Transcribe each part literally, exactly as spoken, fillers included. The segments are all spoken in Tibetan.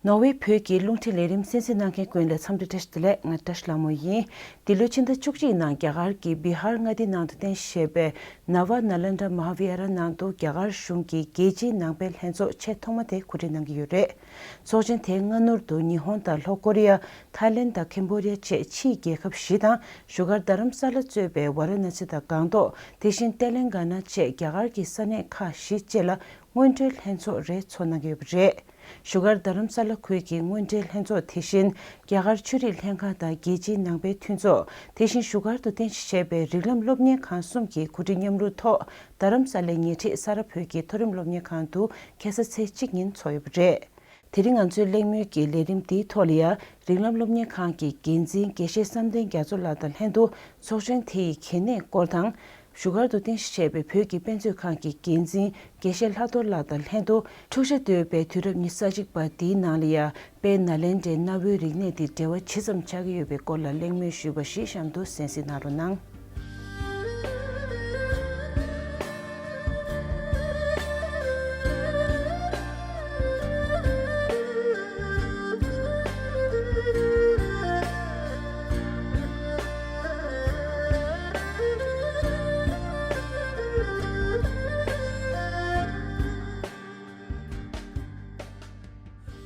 ནོར་ཝེ་བོད་ཀྱི་རླུང་འཕྲིན་ལས་རིམ་གསན་གཟིགས་གནང་མཁན་ཀུན་ལ་འཚམས་འདྲི་བཀྲ་ཤིས་བདེ་ལེགས། ང་བཀྲ་ཤིས་ལྷ་མོ་ཡིན། འདི་ལོའི་ཕྱི་ཟླ་བཅུ་གཅིག་ནང་རྒྱ་གར་གྱི་བི་ཧར་མངའ་སྡེ་ནང་དུ་རྟེན་གཞི་བྱས་པའི་ནཱ་ཝ་ནཱ་ལེནྡྲ་མ་ཧཱ་བི་ཧཱ་ར་ནང་དུ་རྒྱ་གར་གཞུང་གི་རྒྱལ་སྤྱིའི་ནང་པའི་ལྷན་ཚོགས་ཆེས་ཐོག་མ་དེ་གོ་སྒྲིག་གནང་གི་ཡོད་རེད། ཚོགས་ཆེན་དེའི་སྔ་སྣུར་དུ་ཉི་ཧོང་དང་ལྷོ་ཀོ་རི་ཡ། ཐའི་ལེན་དང་ཁེམ་བྷོ་ཌི་ཡ་བཅས་ཕྱིའི་རྒྱལ་ཁབ་བཞི་དང་བཞུགས་སྒར་རྡ་རམ་ས་ལ་གཙོས་པའི་ཝཱ་ར་ཎ་སི་དང་སྒང་ཏོག་དེ་བཞིན་ཏེ་ལེང་ག་ན་བཅས་རྒྱ་གར་གྱི་ས་གནས་ཁག་བཞི་བཅས་ལ་སྔོན་འགྲོའི་ལྷན་ཚོགས་རེ་ཚོགས་གནང་གི་ཡོད་པ་རེད། བཞུགས་སྒར་རྡ་རམ་ས་ལ་ཁུལ་གྱི་སྔོན་འགྲོའི་ལྷན་ཚོགས་དེ་བཞིན་རྒྱ་གར་ཆོས་རིག་ལྷན་ཁང་དང་རྒྱལ་སྤྱིའི་ནང་པའི་མཐུན་ཚོགས་དེ་བཞིན་བཞུགས་སྒར་དུ་རྟེན་གཞི་བྱས་པའི་རིགས་ལམ་སློབ་གཉེར་ཁང་གསུམ་གྱི་གོ་སྒྲིག་མཉམ་རུབ་ཐོག་རྡ་རམ་ས་ལའི་ཉེ་འཁྲིས་ས་རཱ་བོད་ཀྱི་མཐོ་རིམ་སློབ་གཉེར་ཁང་དུ་ཁ་སང་ཚེས་གཅིག་ཉིན་ཚོགས་ཡོད་པ་རེད། དེ་རིང་ང་ཚོའི་གླེང་མོལ་གྱི་ལས་རིམ་འདིའི་ཐོག་ལ་ཡང་རིགས་ལམ་སློབ་གཉེར་ཁང་གི་འགན་འཛིན་དགེ་བཤེས་བསམ་གཏན་རྒྱ་མཚོ་ལགས་དང་ལྷན་དུ་ཚོགས་ཆེན་དེ་ཡི་གལ་གནད་སྐོར་དང་། བཞུགས་སྒར་དུ་རྟེན་གཞི་བྱས་པའི་བོད་ཀྱི་དཔེ་མཛོད་ཁང་གི་འགན་འཛིན་དགེ་བཤེས་ལྷག་རྡོར་ལགས་དང་ལྷན་དུ་འཁྲུག་ཆ་དོད་པའི་དུས་རབས་ཉི་ཤུ་རྩ་གཅིག་པ་འདིའི་ནང་ལ་ཡང་དཔལ་ནཱ་ལེནྡྲའི་གནའ་བོའི་རིག་གནས་དེ་འབྲེལ་བ་ཇི་ཙམ་ཆགས་ཀྱི་ཡོད་པའི་སྐོར་ལ་གླེང་མོལ་ཞུས་པ་ཞིག་གཤམ་དུ་གསན་གཟིགས་གནང་རོགས་གནང་།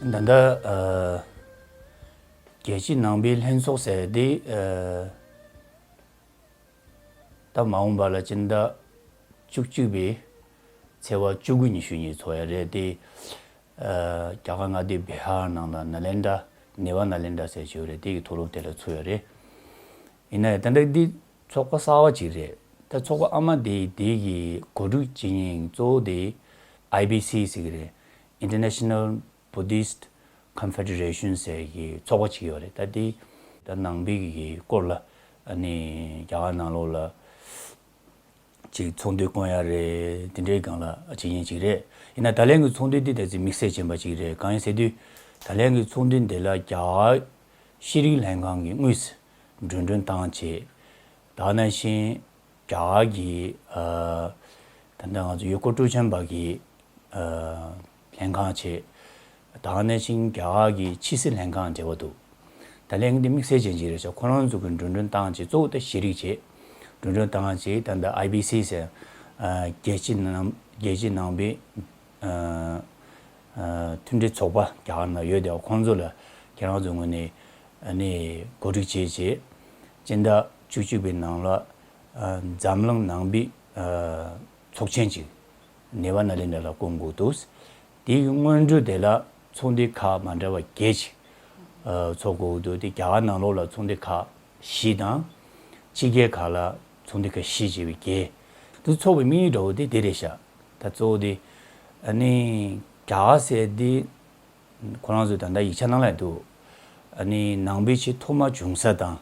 ད་ལྟ་ཨ་རྒྱལ་སྤྱིའི་ནང་པའི་ལྷན་ཚོགས་ཟེར་དེ་ཨ་ད་མ་འོངས་པ་ལ་སྤྱི་ཟླ་བཅུ་གཅིག་པའི་ཚེས་པ་བཅུ་དགུ་ཉི་ཤུ་ཉིན་ཚོགས་ཡ་རེད་དེ། ཨ་རྒྱ་གར་མངའ་སྡེ་བི་ཧར་ནང་ལ་ནཱ་ལེནྡྲ་ནེ་ཝ་ནཱ་ལེནྡྲ་ཟེར་བྱས་ཡོད་རེད། དེ་གི་མཐོ་སློབ་དེ་ལ་ཚུགས་ཡོད་རེད། ཡིན་ན་ཡང་ད་ལྟ་འདི་ཚོགས་པ་གསར་པ་ཅིག་རེད། ད་ཚོགས་པ་ཨ་མ་དེ་དེ་གི་གོ་སྒྲིག་བྱེད་མཁན་གཙོ་བོ་དེ་ཨའི་བི་སི་ཟེར་གི་རེད། International Buddhist Confederation ཟེར་གི་ཚོགས་པ་ཅིག་ཡོད་རེད། ད་དེ་ད་ནང་པའི་གི་སྐོར་ལ་ཨ་ནི་རྒྱ་གར་ནང་ལོགས་ལ་ཅིག་ཚོགས་འདུ་བསྐོང་ཡ་རེད། དེ་འདྲའི་སྒང་ལ་བྱེད་མཁན་ཅིག་རེད། ཡིན་ན་ད་ལན་གྱི་ཚོགས་འདུ་འདི་ད་ཅིག་དམིགས་བསལ་ཅན་པ་ཅིག་རེད། གང་ཡིན་ཟེར་དུས་ད་ལན་གྱི་ཚོགས་འདུ་འདི་ལ་རྒྱ་གར་ཤེས་རིག་ལྷན་ཁང་གིས་དངོས་སུ་མགྲོན་སྒྲོན་བཏང་བྱས། ད་ག་ནང་བཞིན་རྒྱ་གར་གྱི་ཨ་ད་ལྟ་ང་ཚོ་ཡུལ་སྐོར་སྤྲོ་འཆམ་པ་གི་ཨ་ལྷན་ཁང་བྱས། ད་ག་ནང་བཞིན་རྒྱ་གར་གྱི་ཕྱི་སྲིད་ལྷན་ཁང་འབྲེལ་བ་འདུག་ད་ལན་འདི་དམིགས་བསལ་ཅན་ཅིག་རེད་ཤག་ཁོ་རང་ཚོ་གི་མགྲོན་སྒྲོན་བཏང་བྱས། གཙོ་བོ་ད་ཤེས་རིག་བྱས། མགྲོན་སྒྲོན་བཏང་བྱས། ད་ལྟ་ཨའི་བི་སི་ཟེར་ཨ་རྒྱལ་སྤྱི་ནང་རྒྱལ་སྤྱི་ནང་པའི་ཨ་ཨ་མཐུན་སྒྲིལ་ཚོགས་པ་རྒྱ་གར་ནང་ཡོད་དེ། ཁོང་ཚོ་ལ་ཁྱེད་རང་ཚོའི་ངོས་ནས་ཨ་ནི་གོ་སྒྲིག་བྱས་བྱས། སྤྱི་ཟླ་བཅུ་གཅིག་པའི་ནང་ལ་ཨ་འཛམ་གླིང་ནང་པའི་ཨ་ཚོགས་ཆེན་ཅིག་ནེ་ཝ་ནཱ་ལེནྡྲ་ལ་བསྐོང་དགོས་འདུག་དེའི་སྔོན་འགྲོ་དེ་ལ་ཚོགས་འདུ་ཁག་མ་འདྲ་བ་བརྒྱད་ཅིག་ཨ་ཚོགས་དགོས་འདུག་དེ་རྒྱ་གར་ནང་ལོགས་ལ་ཚོགས་འདུ་ཁག་བཞི་དང་། ཕྱི་རྒྱལ་ཁག་ལ་ཚོགས་འདུ་ཁག་བཞི་བྱས་པའི་བརྒྱད། དེ་ཚོགས་པའི་དམིགས་ཡུལ་འདྲ་བོ་དེ་དེ་རེད་ཤག་ད་གཙོ་བོ་དེ་ཨ་ནི་རྒྱ་གར་ཟེར་དེ་ཁོ་རང་ཚོས་ད་ལྟ་ཡིག་ཆ་ནང་ལ་འདུག་ཨ་ནི་ནང་པའི་ཆོས་ཐོག་མ་བྱུང་ས་དང་།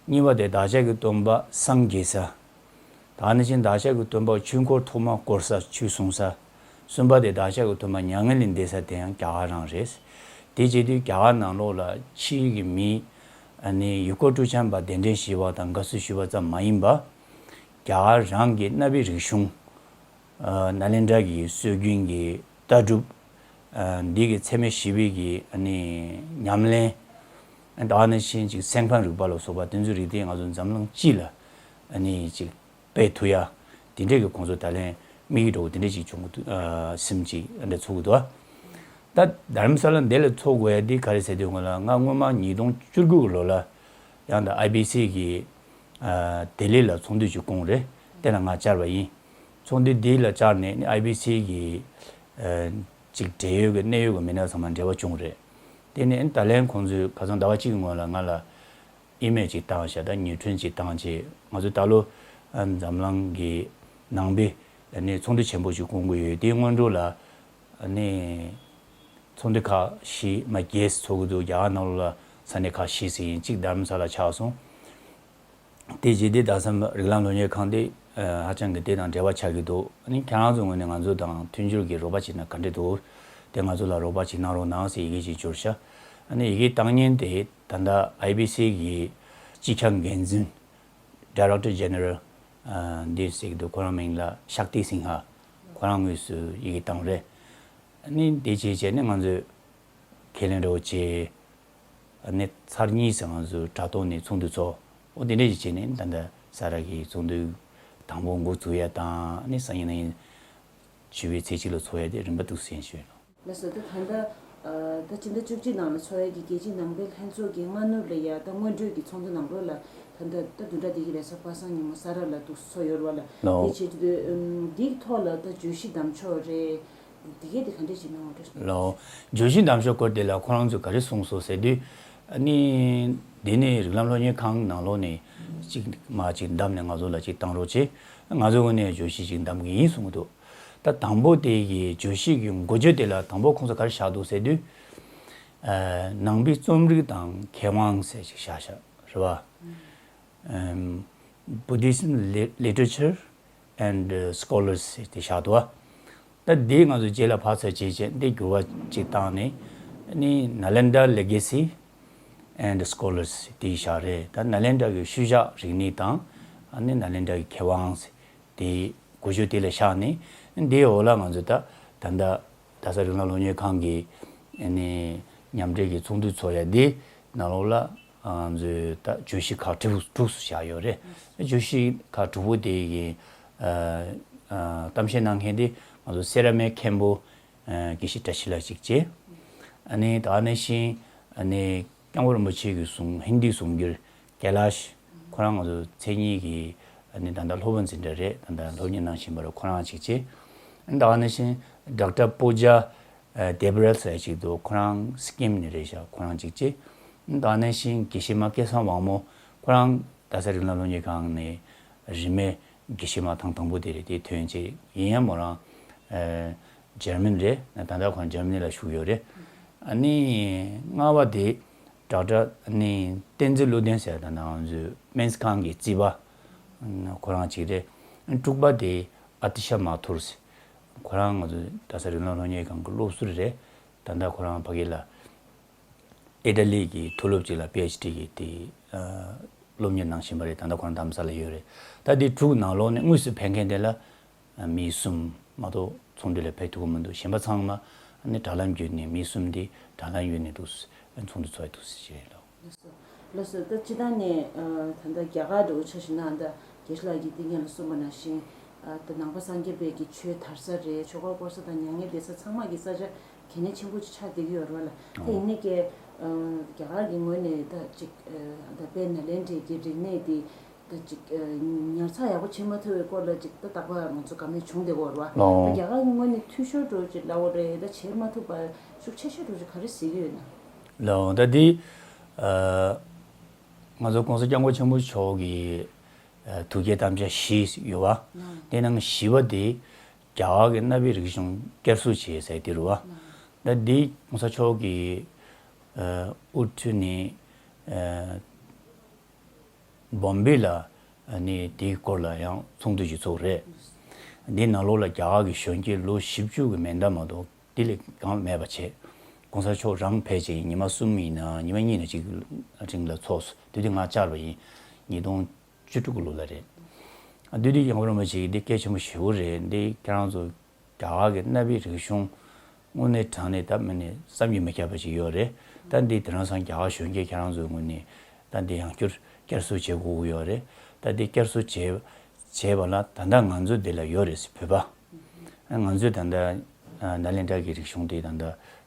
གཉིས་པ་དེ་བདག་ཅག་གི་སྟོན་པ་སངས་རྒྱས་ས། ད་ནི་ཕྱིན་བདག་ཅག་གི་སྟོན་པ་ཆོས་འཁོར་ཐོག་མ་བསྐོར་ས་ཆོས་གསུང་ས། གསུམ་པ་དེ་བདག་ཅག་གི་སྟོན་པ་མྱ་ངན་ལས་འདས་ས་དེ་ཡང་རྒྱ་གར་རང་རེད། དེ་བྱེད་དུས་རྒྱ་གར་ནང་ལོགས་ལ་ཕྱིའི་གི་མི་ཨ་ནི་ཡུལ་སྐོར་སྤྲོ་འཆམ་པ་གདན་འདྲེན་ཞུས་པ་དང་དགའ་བསུ་ཞུས་པ་ཙམ་མ་ཡིན་པ། རྒྱ་གར་རང་གི་གནའ་བོའི་རིག་གཞུང་ཨ་ནཱ་ལེནྡྲ་གི་སྲོལ་རྒྱུན་གྱི་ལྟ་གྲུབ། ཨ་འདི་གི་འཚེ་མེད་ཞི་བའི་གི་ཨ་ནི་ཉམས་ལེན། ཨ་ད་ནི་ཕྱིན་ཅིག་སེམས་ཁམས་རིག་པ་ལ་སོགས་པ་དེ་ཚོའི་རིགས་དེ་ང་ཚོ་འཛམ་གླིང་སྤྱི་ལ་ཨ་ནི་ཅིག་སྤེལ་ཐུབ་ཡ། དེ་འདྲས་ཀྱི་ཁོང་ཚོ་ད་ལན་དམིགས་ཡུལ་འདྲ་བོ་དེ་འདྲས་ཅིག་བྱུང་གི་འདུག་ཨ་སེམས་ཅིག་ཨ་འདྲ་ཚོར་གི་འདུག་ད་རྡ་རམ་ས་ལ་འདི་ལ་ཚོགས་དགོས་ཡ་འདི་ག་རེ་ཟེར་དུས་སྔོན་ལ་ང་སྔོན་མ་ཉིས་སྟོང་བཅུ་དགུ་གི་ལོ་ལ་ཡང་ད་ཨའི་བི་སི་གི་ཨ་ལྡི་ལི་ལ་ཚོགས་འདུ་ཅིག་བསྐོངས་རེད། དེ་ལ་ང་བཅར་བ་ཡིན། ཚོགས་འདུ་འདི་ལ་བཅར་ནས་ཨའི་བི་སི་གི་ཨ་ཅིག་འབྲེལ་ཡོད་ཀྱི་གནད་ཡོད་ཀྱི་མི་སྣ་ཚང་མ་འབྲེལ་བ་བྱུང་རེད། དེ་ནས་ད་ལན་ཁོང་ཚོས་ཁ་སང་ཟླ་བ་གཅིག་གི་སྔོན་ལ་ང་ལ་ཨི་མེལ་ཅིག་བཏང་བཞག་ད་ཉིན་ཁྲོན་ཅིག་བཏང་རྗེས་ང་ཚོ་ད་ལོ་ཨ་འཛམ་གླིང་གི་ནང་པའི་ཨ་ནི་ཚོགས་འདུ་ཆེན་པོ་ཅིག་བསྐོང་གི་ཡོད། དེའི་སྔོན་འགྲོ་ལ་ཨ་ནི་ཚོགས་འདུ་ཁག་བཞི་མ་བརྒྱད་ཚོགས་ཀྱི་འདུག་རྒྱ་གར་ནང་ལོགས་ལ་ས་གནས་ཁག་བཞི་ཟེར་ཡིན། གཅིག་རྡ་རམ་ས་ལ་ཆགས་སོང་། དེ་རྗེས་དེ་ད་སེམས་རིགས་ལམ་སློབ་གཉེར་ཁང་དེ་ཨ་ཧ་ཅང་གི་དེ་དང་འབྲེལ་བ་ཆགས་ཀྱི་འདུག་ཨ་ནི་ཁྱེད་རང་ཚོའི་ངོས་ནས་ང་ཚོ་དང་མཐུན་འགྱུར་གྱི་རོགས་པ་བྱེད་ན་ག་འདྲ་འདུག་དེ་ང་ཚོ་ལ་རོགས་པ་བྱེད་གནང་རོགས་གནང་ཟེར་ཡི་གེ་ཅིག་འབྱོར་ཤག་ཨ་ནི་ཡི་གེ་བཏང་མཁན་དེ་ད་ལྟ་ཨའི་བི་སི་གི་སྤྱི་ཁྱབ་འགན་འཛིན་Director General ཨ་འདི་ཟེར་གྱི་འདུག་ཁོ་རང་མིང་ལ་ཤཀྟི་སིང་ཧ། ཁོ་རང་དངོས་སུ་ཡི་གེ་བཏང་རེད། ཨ་ནི་དེ་བྱས་བྱས་ནས་ང་ཚོས་ ཁས་ལེན་འདྲ་བོ་བྱས། ཨ་ནི་ཚར་གཉིས་ཙམ་ང་ཚོ་དྲ་ཐོག་ནས་ཚོགས་འདུ་ཚོགས། འོ་དེ་འདྲ་ཞིག་བྱས་ནས་ད་ལྟ་ས་རཱ་གི་ཚོགས་འདུ་དང་པོ་འགོ་ཚུགས་ཡ་དང་། ཨ་ནི་སང་ཉིན་གནངས་ཉིན་བཅུ་པའི་ཚེས་གཅིག་ལ་ཚོགས་ཡ་དེ་རིམ་པ་འདུག་སེ་ཞུས་ལོ། ལགས་སོ། ད་ད་ལྟ་ཨ་ད་ཕྱི་ཟླ་བཅུ་གཅིག་ནང་ལ་ཚོགས་ཡ་གི་རྒྱལ་སྤྱིའི་ནང་པའི་ལྷན་ཚོགས་ཀྱི་སྔ་སྣུར་ལ་ཡ་ད་སྔོན་འགྲོའི་གི་ཚོགས་འདུ་ནང་ལོགས་ལ་ད་ད་ད་བདུན་ཕྲག་འདི་གི་རེས་གཟའ་པ་སངས་ཉིན་མོ་ས་རཱ་ལ་འདུག་སེ་ཚོགས་ཡོད་རེད་བ་ལ། ལོ། དེ་བྱེད་དུས་ཨམ་འདིའི་ཐོག་ལ་ད་བརྗོད་གཞི་བདམས་ཕྱོགས་རེད། འདི་གས་དེ་ག་འདྲས་ཞིག་གནང་བ་འདྲ། ལོ། བརྗོད་གཞི་བདམས་ཕྱོགས་སྐོར་དེ་ལ་ཁོ་རང་ཚོས་ག་རེ་གསུངས་སོང་ཟེར་དུས། ཨ་ནི་འདི་ནི་རིགས་ལམ་སློབ་གཉེར་ཁང་ནང་ལོགས་ནས་ཅིག་མར་ཅིག་བདམས་ནས་ང་ཚོ་ལ་ཅིག་བཏང་རོགས་བྱེད། ང་ཚོའི་ངོས་ནས་བརྗོད་གཞི་ཅིག་བདམས་ཀྱི་ཡིན་གསུང་གི་འདུག། ད་དང་པོ་དེ་གི་བརྗོད་གཞི་གི་འགོ་བརྗོད་དེ་ལ་དང་པོ་ཁོང་ཚོ་ག་རེ་བཞག་འདུག་ཟེར་དུས། ཨ་ནང་པའི་རྩོམ་རིག་དང་མཁས་དབང་ཟེར་ཅིག་བཞག་བཞག་རེད་བ། ཨམ། Buddhism Li- Literature and Scholars ཟེར་དེ་བཞག་འདུག་བ། ད་འདི་ང་ཚོ་རྗེས་ལ་ཕར་ཚུར་བྱས་བྱས་འདི་འགྱུར་བ་ཅིག་བཏང་ནས། ཨ་ནི་Nalanda Legacy and Scholars དེ་བཞག་རེད། ད་ནཱ་ལེནྡྲ་གི་ཤུལ་བཞག་རིག་གནས་དང་། ཨ་ནི་ནཱ་ལེནྡྲ་གི་མཁས་དབང་ཟེར་དེ་འགོ་བརྗོད་དེ་ལ་བཞག་ནས། འདིའི་འོག་ལ་ང་ཚོ་ད་ད་ལྟ་རྡ་ས་རིགས་ལམ་སློབ་གཉེར་ཁང་གི་ཨ་ནི་མཉམ་འབྲེལ་གྱི་ཚོགས་འདུ་ཚོགས་ཡ་འདི་ནང་ལོགས་ལ་ང་ཚོས་ད་བརྗོད་གཞི་ཁག་དྲུག་དྲུག་བཞག་ཡོད་རེད། བརྗོད་གཞི་ཁག་དྲུག་པོ་དེ་གི་ཨ་ཨ་གཏམ་བཤད་གནང་མཁན་དེ་ང་ཚོ་སེ་ར་སྨད་མཁན་པོ་ཨ་དགེ་བཤེས་བཀྲ་ཤིས་ལགས་གཅིག་བྱས། ཨ་ནི་ད་ག་ནང་བཞིན་ཨ་ནི་སྐྱབས་མགོན་རིན་པོ་ཆེ་གི་གསུང་ཧིན་དིའི་གསུང་སྒྱུར་ཀེ་ལཱཤ། ཁོ་རང་ང་ཚོ་མཚན་ཉིད་ཀྱི་ཨ་ནི་ད་ལྟ་སློབ་དཔོན་འཛིན་གྲྭ་རེད། ད་ལྟ་སློབ་གཉེར་གནང་བཞིན་པ་རེད། ཁོ་རང་གཅིག་བྱས། ཨ་ནི་ད་ག་ནང་བཞིན་ཌོག་ཊར་པོ་ཇ་ཨ་དེབ་རལ་ཟེར་ཅིག་འདུག། ཁོ་རང་སི་ཀིམ་ནས་རེད་ཤག། ཁོ་རང་གཅིག་བྱས། ཨ་ནི་ད་ག་ནང་བཞིན་དགེ་བཤེས་མ་སྐལ་བཟང་དབང་མོ། ཁོ་རང་རྡ་ས་རིགས་ལམ་སློབ་གཉེར་ཁང་ནས་རིས་མེད་དགེ་བཤེས་མ་ཐེངས་དང་པོ་དེ་རེད། དེ་ཐོན་བྱས། ཡིན་ཡང་མོ་རང་ཨ་འཇར་མན་རེད། ད་ལྟ་ཁོ་རང་འཇར་མན་ལ་བཞུགས་ཡོད་རེད། ཨ་ནི་ལྔ་པ་དེ་ཌོག་ཊར་ཨ་ནི་བསྟན་འཛིན་བློ་ལྡན་ཟེར། ད་ང་ཚོའི་སྨན་རྩིས་ཁང་གི་རྩིས་པ་ཁོ་རང་གཅིག་རེད། དྲུག་པ་དེ་ཨ་ཏི་ཤ་མ་ཐུར་ཟེར། ཁོ་རང་ང་ཚོའི་རྡ་ས་རིགས་ལམ་སློབ་གཉེར་ཁང་གི་སློབ་ཟུར་རེད། ད་ལྟ་ཁོ་རང་ཕ་གི་ལ་ཨི་ཊ་ལི་གི་མཐོ་སློབ་ཅིག་ལ་པི་ཨེཆ་ཌི་གི་དེ་ཨ་སློབ་གཉེར་གནང་བཞིན་པ་རེད། ད་ལྟ་ཁོ་རང་རྡ་རམ་ས་ལ་ཡོད་རེད། ད་དེ་དྲུག་ནང་ལོགས་ནས་དངོས་སུ་ཕེབས་མཁན་དེ་ལ་ཨ་མི་གསུམ་མ་གཏོགས་ཚོགས་འདུ་ལ་ཕེབས་ཐུབ་ཀྱི་མི་འདུག། གཞན་པ་ཚང་མ་ཨ་ནི་དྲ་ལམ་བརྒྱུད་ནས། མི་གསུམ་དེ་དྲ་ལམ་བརྒྱུད་ནས་འདུག། ཚོགས་འདུ་ཚོགས་ཡ་འདུག་ཟེར་གྱི་རེད་ལོ། ལགས་སོ། ལགས་སོ། ད་སྤྱིར་བཏང་ནས་ཨ་ད་ལྟ་རྒྱ་གར་འདྲ་བོ་ཆ་བཞག་ན། ད་དགེ་བཤེས་ལགས་ཀྱིས་འདི་སྔོན་ལ་གསུངས་པ་ནང་བཞིན་ཨ་ད་ནང་པ་སངས་རྒྱས་པའི་གི་ཆོས་དར་ས་རེད། ཆོས་འཁོར་བསྐོར་ས་དང་མྱ་ངན་འདས་ས་ཚང་མ་གི་ས་ཆ་གལ་གནད་ཆེན་པོ་ཅིག་ཆགས་བསྡད་ཀྱི་ཡོད་རེད་བ་ལ། ད་ཡིན་ནའི་ཀྱེ་ཨ་རྒྱ་གར་གྱི་ངོས་ནས་ད་ཅིག་ཨ་ད་དཔལ་ནཱ་ལེནྡྲའི་གི་རིག་གནས་འདི་ད་ཅིག་ཨ་ཉར་ཚགས་ཡག་པོ་བྱེད་མ་ཐུབ་པའི་སྐོར་ལ་ཅིག་ད་རྟག་པར་ང་ཚོ་བཀའ་མོལ་བྱུང་བསྡད་ཀྱི་ཡོད་རེད་བ། ད་ལོ། རྒྱ་གར་གྱི་ངོས་ནས་འཐུས་ཤོར་འདྲ་བོ་ཅིག་ལབ་དགོས་རེད། ད་བྱེད་མ་ཐུབ་པ་ཤུགས་ཆེ་ཤོས་འདྲ་བོ་ཅིག་ག་རེ་གཟིགས་ཀྱི་ཡོད་ན། ལགས། ད་འདི་ཨ་ང་ཚོ་༸གོང་ས་༸སྐྱབས་མགོན་ཆེན་པོ་མཆོག་གི་ཨ་ཐུགས་བསྐྱེད་དམ་བཅའ་བཞི་ཡོད་པ། ཨ་དེ་ནང་བཞི་པ་དེ་རྒྱ་གར་གྱི་གནའ་བོའི་རིག་གཞུང་བསྐྱར་གསོ་བྱེད་ཟེར་དེ་རེད་པ། ཨ་ད་འདི་༸གོང་ས་མཆོག་གིས་ཨ་དབུ་ཁྲིད་ནས་ཨ་བོམ་བེ་ལ་ཨ་ནི་དེའི་སྐོར་ལ་ཡང་ཚོགས་འདུ་ཞིག་ཚོགས་རེད། འདིའི་ནང་ལོགས་ལ་རྒྱ་གར་གྱི་གཞོན་སྐྱེས་ལོ་བཞི་བཅུ་གི་མེ་མདའ་མ་གཏོགས་དེ་ལས་གང་མེད་པ་བྱས། ༸གོང་ས་མཆོག་རང་ཕལ་ཆེར་ཉི་མ་གསུམ་ཡིན་ན་ཉི་མ་གཉིས་ན་གཅིག་རིང་ལ་ཚོགས་སོང་། དེ་དུས་ང་བཅར་བ་ཡིན། ཉིས་སྟོང་བཅུ་དྲུག་གི་ལོ་ལ་རེད། ཨ་དེ་དུས་༸སྐྱབས་མགོན་རིན་པོ་ཆེ་གིས་འདི་གལ་ཆེན་པོ་ཞེ་པོ་རེད། འདི་ཁྱེད་རང་ཚོ་རྒྱ་གར་གྱི་གནའ་བོའི་རིག་གཞུང་དངོས་གནས་དྲང་གནས་ད་མིན་ནས་བསམ་གྱིས་མི་ཁྱབ་པ་ཞིག་ཡོད་རེད། ད་འདི་དེང་སང་རྒྱ་གར་གཞོན་སྐྱེས་ཁྱེད་རང་ཚོའི་ངོས་ནས་ད་འདི་ཡང་བསྐྱར་བསྐྱར་གསོ་བྱེད་དགོས་ཀྱི་ཡོད་རེད། ད་འདི་བསྐྱར་གསོ་བྱེད་བྱས་པ་ལ་ད་ལྟ་ང་ཚོ་འདི་ལ་ཡོད་རེད་ཟེར། བོད་པ་ང་ཚོས་ད་ལྟ་ནཱ་ལེནྡྲ་གི་རིག་གཞུང་དེ་ད་ལྟ་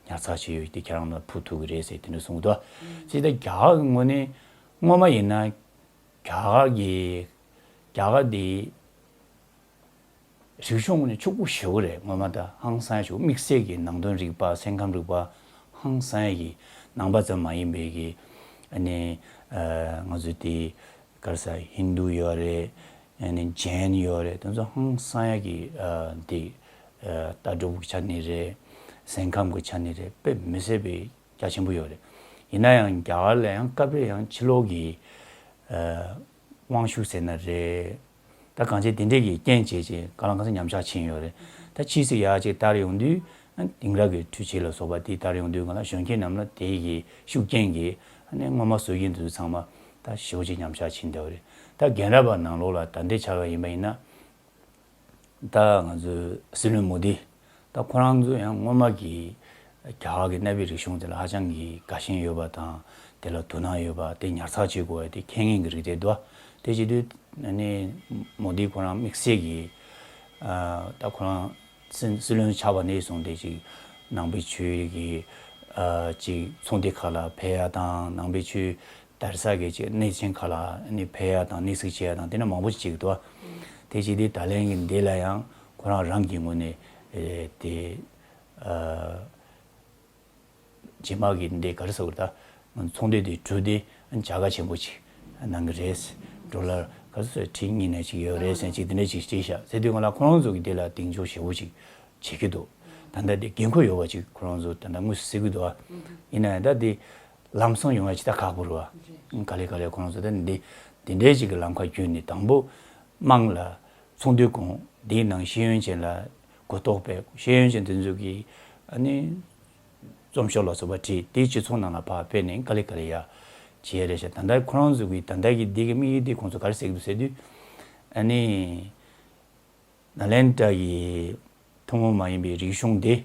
ཉར་ཚགས་བྱས་ཡོད། དེ་ཁྱེད་རང་ལ་ཕུལ་ཐུབ་ཀྱི་རེད་ཟེར་དེ་འདྲ་གསུངས་འདུག། ཅེས་ད་རྒྱ་གར་གྱི་ངོས་ནས་སྔོན་མ་ཡིན་ན་རྒྱ་གར་གྱི་རྒྱ་གར་དེ་རིག་གཞུང་ནི་ཕྱུག་པོ་ཞེ་པོ་རེད། སྔོན་མ་ད་ཧང་སང་ཞེ་པོ། དམིགས་བསལ་གྱི་ནང་དོན་རིག་པ། སེམས་ཁམས་རིག་པ་ཧང་སང་ཡ་གི། ནང་པ་ཙམ་མ་ཡིན་པའི་གི་ཨ་ནི་ཨ་ང་ཚོའི་དེ་ག་རེ་ཟེར། ཧིན་དུ་ཡོད་རེད། ཨ་ནི་ཇེན་ཡོད་རེད། དེ་ཚོ་ཧང་སང་ཡ་གི་ཨ་དེ་ཨ་ལྟ་གྲུབ་ཀྱི་ཆ་ནས་རེད། སེམས་ཁམས་ཀྱི་ཆ་ནས་རེད། དཔེ་མི་སྲིད་པའི་རྒྱ་ཆེན་པོ་ཡོད་རེད། ཡིན་ན་ཡང་རྒྱ་གར་ལ་ཡང་སྐབས་རེ་ཡང་ཕྱི་ལོགས་ཀྱི་ཨ་དབང་ཤུགས་ཟེར་ན་རེད། ད་གང་ཅི་དེ་འདྲས་ཀྱི་རྐྱེན་བྱས་བྱས་གང་ལ་གང་འཚམ་ཉམས་ཆག་ཕྱིན་ཡོད་རེད། ད་ཕྱིས་སུ་ཡར་ཅིག་དར་ཡོང་དུས། དེང་རབས་ཀྱི་འཕྲུལ་ཆས་ལ་སོགས་པ་དེ་དར་ཡོང་དུས་སྒང་ལ་གཞོན་སྐྱེས་རྣམས་ལ་དེ་ཡི་ཤུགས་རྐྱེན་གྱིས་ཨ་ནི་སྔོན་མ་བཟོ་མཁན་དེ་ཚོ་ཚང་མ་ད་ཞེ་པོ་ཅིག་ཉམས་ཆག་ཕྱིན་བསྡད་པ་རེད། ད་རྒན་རབས་པ་ནང་ལོགས་ལ་ད་ལྟའི་ཆ་ལ་ཡིན་པ་ཡིན་ན། ད་ང་ཚོའི་སྲིད་བློན་མོ་དི། ད་ཁོ་རང་ཚོ་ཡང་སྔོན་མ་གི་ རྒྱ་གར་གྱི་གནའ་བོའི་རིག་གཞུང་དེ་ལ་ཧ་ཅང་གི་དགའ་ཞེན་ཡོད་པ་དང་། དེ་ལ་དོ་སྣང་ཡོད་པ། དེ་ཉར་ཚགས་བྱེད་དགོས་པ་དེ་ཁས་ལེན་གྱི་རིགས་དེ་འདུག་དེ་བྱེད་དུས་ཨ་ནི་མོ་དི་ཁོ་རང་དམིགས་བསལ་གྱིས་ཨ་ད་ཁོ་རང་སྲིད་སྲིད་བློན་ཆགས་པ་ནས་བཟུང་སྟེ་ཅིག་ནང་པའི་ཆོས་ཀྱི་ཨ་ཅིག་ཚོགས་སྡེ་ཁག་ལ་ཕེབས་ཡ་དང་། ནང་པའི་ཆོས་དར་ས་གི་ཅིག་གནས་ཆེན་ཁག་ལ་ཨ་ནི་ཕེབས་ཡ་དང་། གནས་གཟིགས་བྱེད་ཡ་དང་། དེ་འདྲ་མང་པོ་ཅིག་བྱེད་ཀྱི་འདུག་དེ་བྱེད་དུས་ད་ལན་གྱི་འདི་ལ་ཡང་ཁོ་རང་རང་གི་ངོས་ནས་ཨེ་དེ་ཨ། རྗེས་མ་གི་འདི་ག་རེ་ཟེར་དགོས་རེད། ད་ཚོགས་འདུ་དེ་གྲུབ་སྟེ་བྱ་དགའ་ཆེན་པོ་ཅིག་གནང་གི་རེད། ཌོ་ལར་ག་ཚོད་ཁྲི་གཉིས་ནས་ཅིག་ཡོད་རེད་ཟེར། ཅིག་དེ་འདྲ་ཅིག་བྲིས་ཤག་ཟེར་དུས་སྒང་ལ་ཁོ་རང་ཚོ་གིས་དེ་ལ་གདེང་འཇོག་ཞེ་པོ་ཅིག་བྱེད་ཀྱི་འདུག་ད་ལྟ་དེ་འགན་ཁུར་ཡོད་པ་ཅིག་ཁོ་རང་ཚོ་ད་ལྟ་དངོས་སུ་གཟིགས་ཀྱི་འདུག་ཨ། ཡིན་ན་ཡང་ད་དེ་ལམ་སང་ཡོང་ཡ་ཅིག་ད་ཁག་པོ་རེད་བ། ག་ལེ་ག་ལེ་ཁོ་རང་ཚོ་ད་འདི་འདི་འདྲའི་ཅིག་གི་ལམ་ཁ་བརྒྱུད་ནས་དང་པོ་དམངས་ལ་ཚོགས་འདུའི་གོང་དེའི་ནང་ཤེས་ཡོན་ཅན་ལ་གོ་རྟོགས་སྤེལ། ཤེས་ཡོན་ཅན་དེ་ཚོ་གིས་ཨ་ནི་རྩོམ་ཤོག་ལ་སོགས་པ་བྲིས། དེའི་སྤྱི་ཚོགས་ནང་ལ་ཕར་སྤེལ་ནས་ག་ལེ་ག་ལེ་ཡ་བྱེད་ཡ་རེད་ཤག་ད་ལྟ་ཁོ་རང་ཚོ་གིས་ད་ལྟ་གི་འདི་གི་དམིགས་ཡུལ་དེ་ཁོང་ཚོ་ག་རེ་ཟེར་གྱི་འདུག་ཟེར་དུས། ཨ་ནི་ནཱ་ལེནྡྲ་གི་ཐུན་མོང་མ་ཡིན་པའི་རིག་གཞུང་དེ་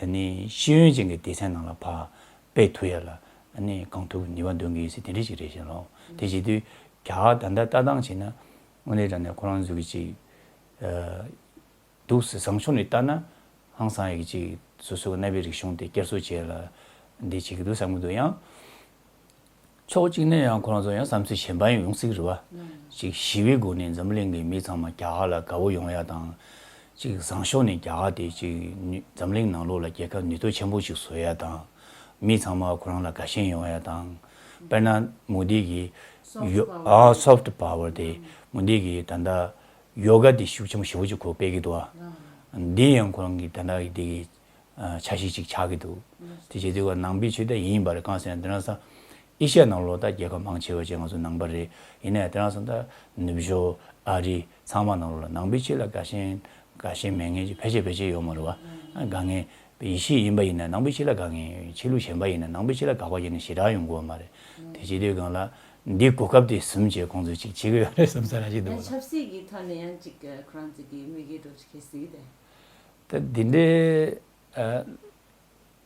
ཨ་ནི་ཤེས་ཡོན་ཅན་གྱི་སྡེ་ཚན་ནང་ལ་ཕར་སྤེལ་ཐུབ་ཡ་ལ་ཨ་ནི་གང་ཐུབ་ནུས་པ་འདོན་གྱི་ཡིན་ཟེར་དེ་འདྲ་ཞིག་རེད་ཤག་ལོ། དེ་བྱེད་དུས་རྒྱ་གར་ད་ལྟ་ལྟ་སྟངས་བྱས་ན་དངོས་གནས་དྲང་གནས་ཁོ་རང་ཚོ་གི་ཅིག་ཨ། འདུག་སེ་བཟང་ཕྱོགས་ནས་ལྟ་ན་ཧང་སང་ཡག་ཅིག་སོ་སོའི་གནའ་བོའི་རིག་གཞུང་དེ་བསྐྱར་གསོ་བྱེད་ལ་འདི་བྱེད་ཀྱི་འདུག་བསམ་གྱི་འདུག་ཡང་ཕྱོགས་གཅིག་ནས་ཡང་ཁོ་རང་ཚོ་ཡང་བསམ་ཚུལ་གཞན་པ་ཡང་ཡོང་སྲིད་ཀྱི་རེད་བ། ཅིག་ཞི་བའི་སྒོ་ནས་འཛམ་བུ་གླིང་གི་མི་ཚང་མ་རྒྱ་གར་ལ་དགའ་བོ་ཡོང་ཡ་དང་། ཅིག་བཟང་ཕྱོགས་ནས་རྒྱ་གར་དེ་ཅིག་ནུས་འཛམ་གླིང་ནང་ལོགས་ལ་རྒྱལ་ཁབ་ནུས་སྟོབས་ཆེན་པོ་ཞིག་བཟོ་ཡ་དང་། མི་ཚང་མ་ཁོ་རང་ལ་དགའ་ཞེན་ཡོང་ཡ་དང་། དཔེར་ན་མོ་དི་གི་Soft ཡོ- power ཨ་སོཕ་ཊི་པ་ཝར་དེ་མོ་དི་གི་ད་ལྟ་ཡོ་ག་དེ་ཤུགས་ཆེན་པོ་ཞེ་པོ་ཅིག་ཁོ་སྤེལ་གྱི་འདུག་ཨ། འདི་ཡང་ཁོ་རང་གི་ད་ལྟ་གི་འདི་གི་ཨ་འཆར་གཞི་ཅིག་ཆགས་ཀྱི་འདུག་དེ་བྱེད་དུས་ནང་པའི་ཆོས་དེ་ཡིན་པ་རེད། གང་ཟེར་ན་དེང་སང་ཨེ་ཤ་ཡ་ནང་ལོགས་ད་རྒྱལ་ཁབ་མང་ཆེ་བ་ཅིག་ང་ཚོ་ནང་པ་རེད། ཡིན་ནའི་དེང་སང་ད་ནུབ་ཕྱོགས་ཨ་རི་ཚང་མ་ནང་ལོགས་ལ་ནང་པའི་ཆོས་ལ་དགའ་ཞེན་དགའ་ཞེན་མེད་མཁན་ཅིག་ཕལ་ཆེར་ཕལ་ཆེར་ཡོད་མ་རེད་བ། ཨ་དགའ་མཁན་ཡེ་ཤུ་ཡིན་པ་ཡིན་ན་ནང་པའི་ཆོས་ལ་དགའ་མཁན་ཡོད། ཆོས་ལུགས་གཞན་པ་ཡིན་ན་ནང་པའི་ཆོས་ལ་དགག་པ་བྱས་ནས་ཞེ་དྲག་ཡོང་གི་ཡོད་མ་རེད། དེ་བྱེད་དུས་སྒང་ལ་འདི་གོ་སྐབས་དེ་ཟིན་བྱས་ཁོང་ཚོས་ཅིག་བྱེད་ཀྱི་ཡོད་རེད་བསམ་ས་ར་ཞིག་འདུག་ཡང་ལ། ཆབ་སྲིད་ཀྱི་ཐོག་ནས་ཡང་ཅིག་ཁོ་རང་ཚོ་གི་དམིགས་ཡུལ་འདྲ་བོ་ཅིག་གལ་སྲིད་དེ། ད་འདི་འདྲའི་ཨ་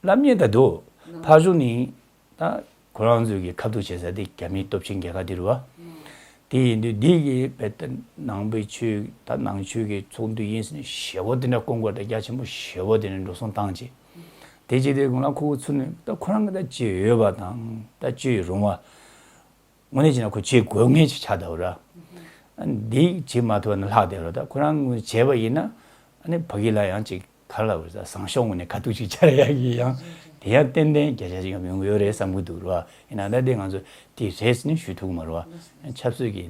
ལབ་མཁན་ད་འདུག་ཕར་ཕྱོགས་ནས་ད་ཁོ་རང་ཚོས་ཀྱི་ཁ་ཐུག་བྱེད་ས་དེ་རྒྱ་མིའི་སྟོབས་ཆེན་རྒྱལ་ཁབ་དེ་རེད་བ། དེ་ཡིན་དུས་འདི་གི་བེད་ནང་པའི་ཆོས་ད་ནང་ཆོས་ཀྱི་ཚོགས་འདུ་ཡིན་ཟེར་ནས་ཞེ་པོ་དེ་འདྲ་ཀུན་སྒོར་དང་རྒྱ་ཆེན་པོ་ཞེ་པོ་དེ་འདྲ་འགྲོ་སོང་བཏང་བྱས། དེ་བྱས་དེ་གོང་ལ་ཁོ་ཁོ་ཚུར་ནས་ད་ཁོ་རང་གི་ད་ཅི་ཡོད་པ་དང་ད་ཅི་ཡོད་རུང་བ། དངོས་གནས་བྱས་ན་ཁོ་བྱེད་དགོས་ངེས་ཅིག་ཆགས་བསྡད་པ་ར། འདི་བྱེད་མ་ཐུབ་ན་ལྷག་བསྡད་པ་ར། ད་ཁོ་རང་ངོས་བྱས་པ་ཡིན་ན་ཨ་ནི་ཕ་གི་ལ་ཡང་ཅིག་ག་རེ་ལབ་དགོས་རེད། བཟང་ཕྱོགས་ངོས་ནས་ཁ་ཐུག་ཅིག་བཅར་ཡག་གི་ཡང་དེ་ཡང་ཏན་ཏན་བརྒྱ་ཆ་བརྒྱ་ཡོང་གི་ཡོད་རེད་བསམ་གྱི་འདུག་ར། ཡིན་ན་ད་དེ་ང་ཚོ་དེ་རེད་ཟེར་ནས་ཞུ་ཐུབ་ཀྱི་མ་རེད་བ། ཆབ་སྲིད་ཀྱི་